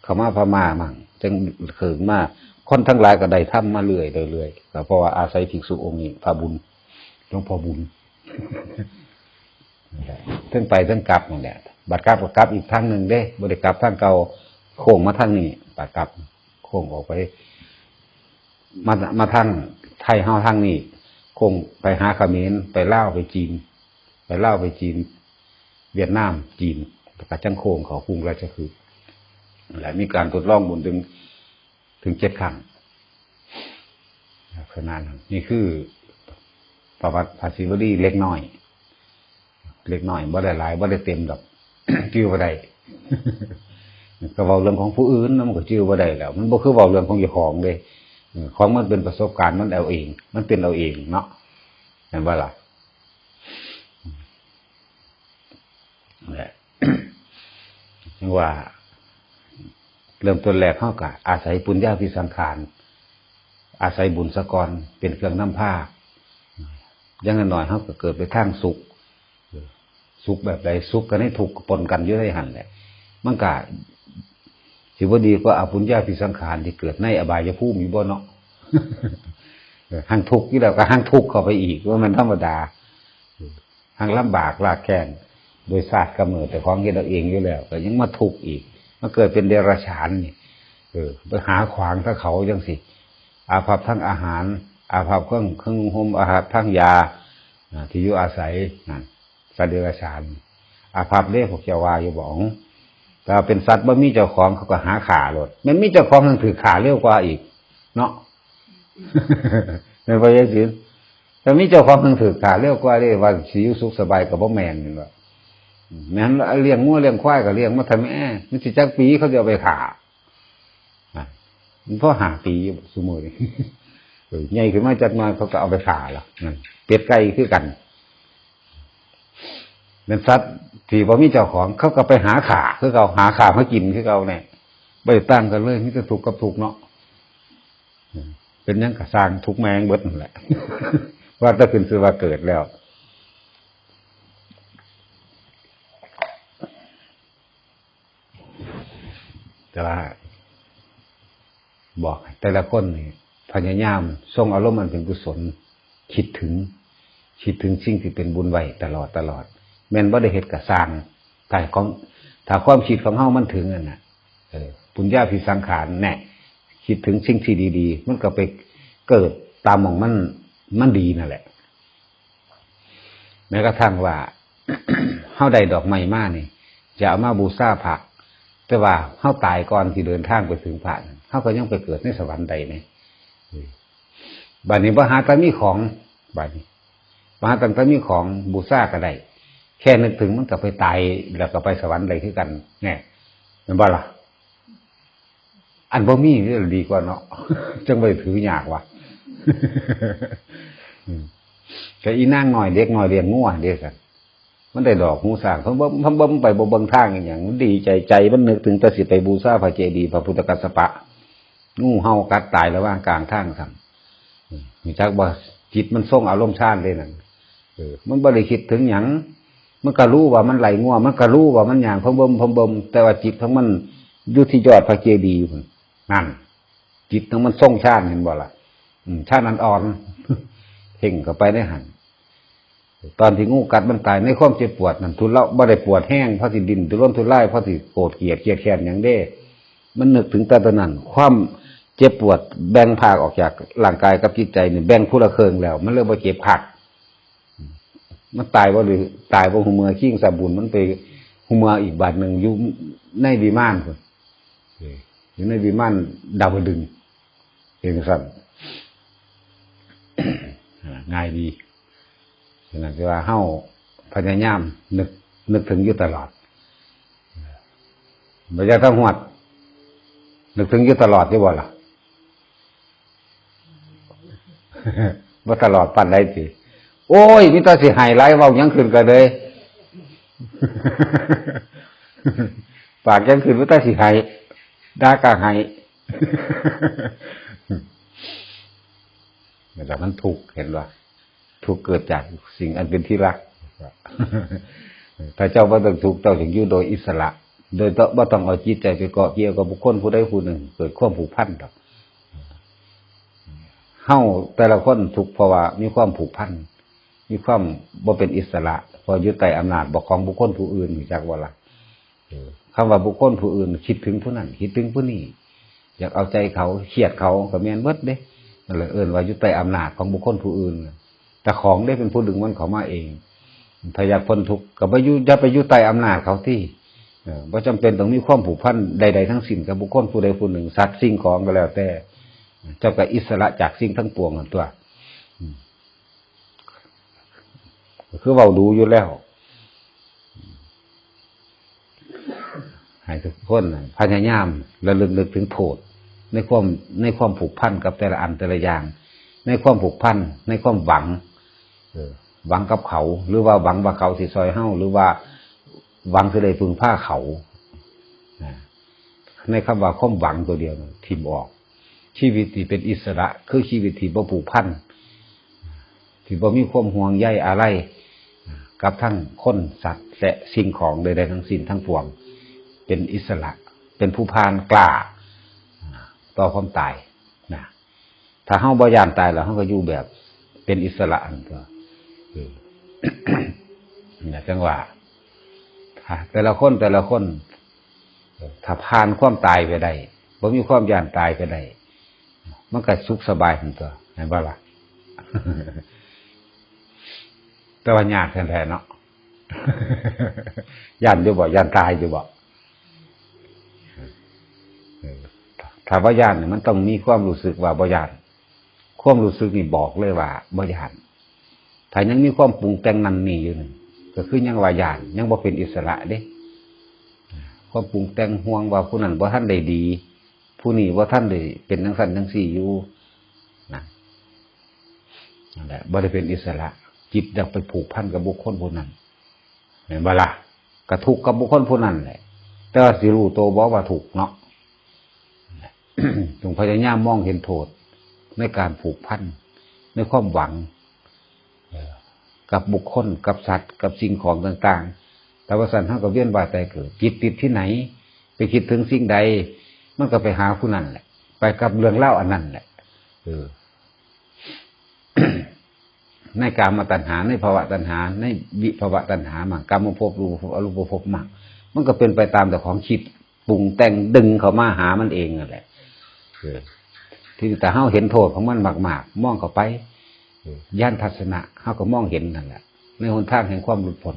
เข้ามาพม่ามั่ง จั่งเคิ่งมา คนทั้งหลายก็ได้ธรรมมาเรื่อยๆ เรื่อยๆ ก็เพราะว่าอาศัยภิกษุองค์นี้ พระบุญ หลวงพ่อบุญ นั่นแหละ เทิงไปเทิงกลับนั่นแหละ บัดกลับก็กลับอีกทางหนึ่งเด้ บ่ได้กลับทางเก่า โค้งมาทางนี้ บัดกลับ โค้งออกไป มา มาทางไทยเฮาทางนี้ โค้งไปหาเขมร ไปลาว ไปจีน ไปลาว ไปจีน เวียดนาม จีน แล้วก็จั่งโค้งเข้ากรุงราชคฤห์ และมีการทดลองบุญถึง ถึงเจ็ดครั้ง ขนาดนั้น นี่คือประวัติพระศรีวลีเล็กน้อย เล็กน้อย บ่ได้หลาย บ่ได้เต็มดอก จื่อบ่ได้ ก็เว้าเรื่องของผู้อื่นนะ มันก็จื่อบ่ได้แล้ว มันบ่คือเว้าเรื่องของเจ้าของเด้ เออ ของมันเป็นประสบการณ์ มันเอาเอง มันเป็นเอาเองเนาะ แม่นบ่ล่ะ นั่นแหละ จั่งว่า เริ่มต้นแรกเฮาก็อาศัยปุญญาภิสังขาร อาศัยบุญซะก่อน เป็นเครื่องนำพา อย่างน้อยๆ เฮาก็เกิดไปทางสุข สุขแบบใด สุขกับในทุกข์ปนกันอยู่ในหั่นแหละ มันก็สิบ่ดีกว่าอปุญญาภิสังขารที่เกิดในอบายภูมิอยู่บ่เนาะ เออ หั่งทุกข์อยู่แล้วก็หั่งทุกข์เข้าไปอีก ว่ามันธรรมดา เออ หั่งลำบากลากแค้น โดยชาติกำเนิดเจ้าของเฮ็ดเอาเองอยู่แล้ว ก็ยังมาทุกข์อีก มาเกิดเป็นเดรัจฉานนี่ เออ ไปหาขวางถ้าเขาจังสิ อาภัพทั้งอาหาร อาภัพเครื่อง เครื่องนุ่งห่ม อาภัพทั้งยา อ่า ที่อยู่อาศัย นั่น สัตว์เดรัจฉาน อาภัพเด้ พวกเจ้าว่าอยู่บ่ แต่เป็นสัตว์บ่มีเจ้าของ เขาก็หาฆ่าโลด แม่นมีเจ้าของยังถืกฆ่าเร็วกว่าอีก เนาะ แม่นบ่ ยายศิลป์ แต่มีเจ้าของยังถืกฆ่าเร็วกว่าเด้ ว่าสิอยู่สุขสบายก็บ่แม่น แม่นบ่ แม่น เลี้ยงงัวเลี้ยงควายก็เลี้ยงมาทำแม่ มันสิจักปีเขาจะเอาไปฆ่า อ่ะ มันพอห้าปีอยู่ซุมื้อนี้ เออ ใหญ่ขึ้นมาจักหน่อยเขาก็เอาไปฆ่าละ นั่น เป็ดไก่คือกัน เป็นสัตว์ที่บ่มีเจ้าของ เขาก็ไปหาฆ่า คือเขาหาฆ่ามากิน คือเขาเนี่ย บ่ได้ต่างกันเลย มีแต่ทุกข์กับทุกข์เนาะ เป็นหยังก็สร้างทุกข์แม่งเบิดนั่นแหละ ว่าแต่ขึ้นชื่อว่าเกิดแล้ว แต่ว่า บอกให้แต่ละคนนี่ พยายามทรงอารมณ์อันเป็นกุศล คิดถึง คิดถึงสิ่งที่เป็นบุญไว้ตลอดตลอด แม่นบ่ได้เฮ็ดกะสร้าง ถ้าของ ถ้าความคิดของเฮามันถึงนั่นน่ะ เออ ปุญญาภิสังขารแน่ คิดถึงสิ่งที่ดีๆ มันก็ไปเกิดตามหม่องมัน มันดีนั่นแหละ แม้กระทั่งว่า เฮาได้ดอกไม้มานี่ จะเอามาบูชาพระ แต่ว่าเฮาตายก่อนที่เดินทางไปถึงพระนั่น เฮาก็ยังไปเกิดในสวรรค์ได้นี่ เออ บัดนี้บ่หาแต่มีของ บัดนี้ บ่หาตั้งแต่มีของบูชาก็ได้ แค่นึกถึงมันก็ไปตาย แล้วก็ไปสวรรค์ได้คือกัน แน่ แม่นบ่ล่ะ อันบ่มีนี่ดีกว่าเนาะ จังบ่ได้ถือยากว่ะ อืม ก็อีนางน้อยเด็กน้อยเลี้ยงงัวเด้ซั่น มันได้ดอกหูช้าง เพิ่นบ่ เพิ่นบ่ไปบ่เบิ่งทางอีหยัง มันดีใจ ใจมันนึกถึงแต่สิไปบูชาพระเจดีย์พระพุทธกัสสปะ งูเห่ากัดตายระหว่างกลางทางซ้ำ อืม รู้จักบ่ จิตมันทรงอารมณ์ฌานเด้นั่น เออ มันบ่ได้คิดถึงหยัง มันก็รู้ว่ามันไล่งัว มันก็รู้ว่ามันย่างพะเบิ่มพะเบิ่ม แต่ว่าจิตของมันอยู่ที่ยอดพระเจดีย์พุ้น นั่น จิตของมันทรงฌาน เห็นบ่ล่ะ อืม ฌานอ่อนๆ เพ่งเข้าไปในหั่น ตอนที่งูกัดมันตายในความเจ็บปวดนั่น ทุเลาบ่ได้ปวดแฮง พอสิดิ้นทุรนทุราย พอสิโกรธเกลียดเคียดแค้นหยังเด้ มันนึกถึงแต่ตอนนั้น ความเจ็บปวดแบ่งพรากออกจากร่างกายกับจิตใจนี่แบ่งคนละครึ่งแล้ว มันเลยบ่เจ็บคัก มันตายบ่หรือ ตายบ่ฮู้เมือ คิงสาบุญมันไปฮู้เมืออีกบาดหนึ่ง อยู่ในวิมานพุ้น เออ อยู่ในวิมานดาวดึงส์ เป็นซั่น อ่า ง่ายดี ฉะนั้นคือว่าเฮาพยายามนึก นึกถึงอยู่ตลอด บ่อยากทำฮอด นึกถึงอยู่ตลอดอยู่บ่ล่ะ บ่ตลอดปานใดติ โอ้ย มีแต่สิให้หลาย เว้าหยังขึ้นก็เลย ปากหยังขึ้นมีแต่สิให้ ด่าก็ให้ แต่มันทุกข์ เห็นบ่ ทุกข์เกิดจากสิ่งอันเป็นที่รัก ถ้าเจ้าบ่ต้องทุกข์ เจ้าจึงอยู่โดยอิสระ โดยบ่ต้องเอาจิตใจไปเกาะเกี่ยวกับบุคคลผู้ใดผู้หนึ่ง เกิดความผูกพันดอก เฮาแต่ละคนทุกข์เพราะว่ามีความผูกพัน มีความบ่เป็นอิสระ เพราะอยู่ใต้อำนาจบ่ของบุคคลผู้อื่น รู้จักบ่ล่ะ เออ คำว่าบุคคลผู้อื่น คิดถึงผู้นั้น คิดถึงผู้นี้ อยากเอาใจเขา เครียดเขา ก็แม่นเบิดเด้ นั่นแหละเอิ้นว่าอยู่ใต้อำนาจของบุคคลผู้อื่น เจ้าของเด้เป็นผู้ดึงมันเข้ามาเอง ถ้าอยากพ้นทุกข์ก็บ่อยู่ อย่าไปอยู่ใต้อำนาจเขาติ เออ บ่จำเป็นต้องมีความผูกพันใดๆทั้งสิ้นกับบุคคลผู้ใดผู้หนึ่ง สัตว์สิ่งของก็แล้วแต่ เจ้าก็อิสระจากสิ่งทั้งปวงนั่นตั๊ว อืม คือเว้าดูอยู่แล้ว ให้ทุกคนน่ะพยายามระลึกนึกถึงโทษ ในความ ในความผูกพันกับแต่ละอันแต่ละอย่าง ในความผูกพัน ในความหวัง เออ หวังกับเขา หรือว่าหวังว่าเขาสิซ่อยเฮา หรือว่าหวังสิได้พึ่งพาเขา นะ ในคำว่าความหวังตัวเดียวน่ะ ถิ่มออก ชีวิตที่เป็นอิสระ คือชีวิตที่บ่ผูกพัน ที่บ่มีความห่วงใยอะไร กับทั้งคนสัตว์และสิ่งของใดๆทั้งสิ้นทั้งปวง เป็นอิสระ เป็นผู้ผ่านกล้า ต่อความตาย นะ ท ถ้าเฮาบ่ย้านตายแล้ว เฮาก็อยู่แบบเป็นอิสระนั่นตัว เออ เนี่ยจังว่า ถ้าแต่ละคนแต่ละคน ถ้าผ่านความตายไปได้ บ่มีความย้านตายไปได้ มันก็สุขสบายขึ้นตัว เห็นบ่ล่ะ แต่ว่ายากแท้ๆเนาะ ย้านอยู่บ่ ย้านตายอยู่บ่ เออ ถ้าบ่ย้านนี่มันต้องมีความรู้สึกว่าบ่ย้าน ความรู้สึกนี่บอกเลยว่าบ่ย้าน ถ้ายังมีความปรุงแต่งนั่นนี่อยู่นี่ ก็คือยังว่าย้าน ยังบ่เป็นอิสระเด้ ความปรุงแต่งห่วงว่าผู้นั้นบ่ทันได้ดี ผู้นี้บ่ทันได้เป็นจังซั่นจังซี่อยู่ นะ นั่นแหละ บ่ได้เป็นอิสระ จิตอยากไปผูกพันกับบุคคลผู้นั้น เห็นบ่ล่ะ ก็ทุกข์กับบุคคลผู้นั้นแหละ แต่ว่าสิรู้ตัวบ่ว่าทุกข์เนาะ จงพยายามมองเห็นโทษ ในการผูกพัน ในความหวัง เอ่อ กับบุคคล กับสัตว์ กับสิ่งของต่างๆ แต่ว่าสันเฮาก็เวียนว่ายตายเกิด จิตติดที่ไหน ไปคิดถึงสิ่งใด มันก็ไปหาผู้นั้นแหละ ไปกับเรื่องราวอันนั้นแหละ เออ ในกามตัณหา ในภวตัณหา ในวิภวตัณหามั่ง กามภพ รูปภพ อรูปภพมั่ง มันก็เป็นไปตามแต่ของคิด ปรุงแต่งดึงเข้ามาหามันเองนั่นแหละ เออ ที่แต่เฮาเห็นโทษของมันมากๆ มองเข้าไป เออ ญาณทัศนะ เฮาก็มองเห็นนั่นแหละ ในหนทางแห่งความหลุดพ้น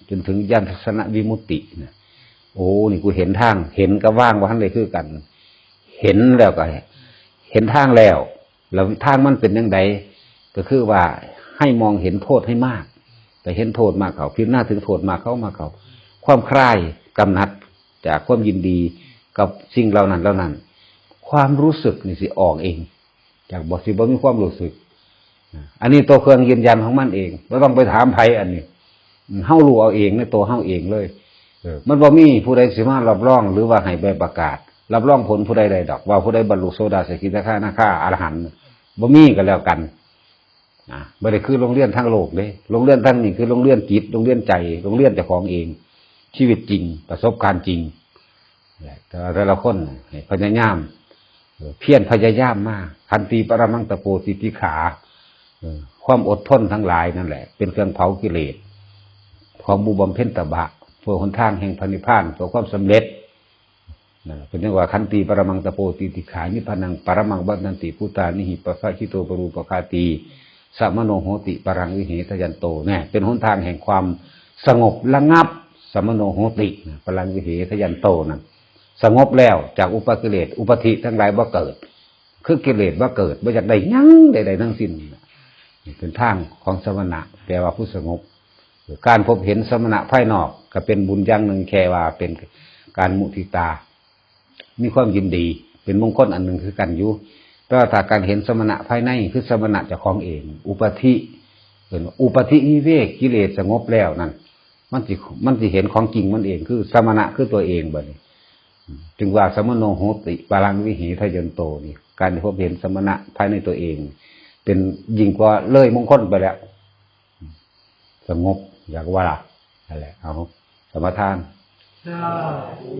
จนถึงญาณทัศนวิมุตตินะ โอ้ นี่กูเห็นทาง เห็นกับว่างบ่ทันได้คือกัน เห็นแล้วก็ เห็นทางแล้ว แล้วทางมันเป็นจั่งใด ก็คือว่าให้มองเห็นโทษให้มาก แต่เห็นโทษมากเข้า พิจารณาถึงโทษมากเข้ามากเข้า ความคลายกำหนัดจากความยินดีกับสิ่งเหล่านั้นเหล่านั้น ความรู้สึกนี่สิออกเอง จากบ่ สิบ่มีความรู้สึก อันนี้ตัวเครื่องยืนยันของมันเอง บ่ต้องไปถามไผอันนี้ เฮารู้เอาเองในตัวเฮาเองเลย เออ มันบ่มีผู้ใดสิมารับรองหรือว่าให้ใบประกาศ รับรองผลผู้ใดได้ดอก ว่าผู้ใดบรรลุโสดา สกิทาคานาคาอรหันต์ บ่มีก็แล้วกัน นะ บ่ได้คือโรงเรียนทางโลกเด้ โรงเรียนทางนี้คือโรงเรียนจิต โรงเรียนใจ โรงเรียนเจ้าของเอง ชีวิตจริง ประสบการณ์จริง แต่ว่าแต่ละคนให้พยายาม เออ เพียรพยายามมา ขันติปรมังตะโปติติขา เออ ความอดทนทั้งหลายนั่นแหละ เป็นเครื่องเผากิเลส ของผู้บำเพ็ญตบะ เพื่อหนทางแห่งพระนิพพาน เพื่อความสำเร็จ นั่นแหละ เป็นเรียกว่าขันติปรมังตะโปติติขา นิพพานังปรมังวัฏฏันติ ภูตานิหิ ปัสสะจิตโตปรูปคาตี สมโนโหติ ปรังวิเหทยันโต เนี่ย เป็นหนทางแห่งความสงบระงับ สมโนโหตินะ ปรังวิเหทยันโตนั่น สงบแล้วจากอุปกิเลส อุปาทิทั้งหลายบ่เกิด คือกิเลสบ่เกิด บ่อยากได้หยังใดๆทั้งสิ้น นี่เป็นทางของสมณะ แปลว่าผู้สงบ การพบเห็นสมณะภายนอกก็เป็นบุญอย่างหนึ่ง แค่ว่าเป็นการมุทิตา มีความยินดี เป็นมงคลอันหนึ่งคือกันอยู่ แต่ว่าถ้าการเห็นสมณะภายใน คือสมณะเจ้าของเอง อุปาทิ เป็นอุปาทิวิเวก กิเลสสงบแล้วนั่น มันสิ มันสิเห็นของจริงมันเอง คือสมณะคือตัวเองบัดนี้ จึงว่าสมโนโหติ ปรังวิเหทยันโต นี่ การที่พบเห็นสมณะภายในตัวเอง เป็นยิ่งกว่าเลยมงคลไปแล้ว สงบ อยากว่าล่ะ นั่นแหละ เอา สมาทาน สาธุ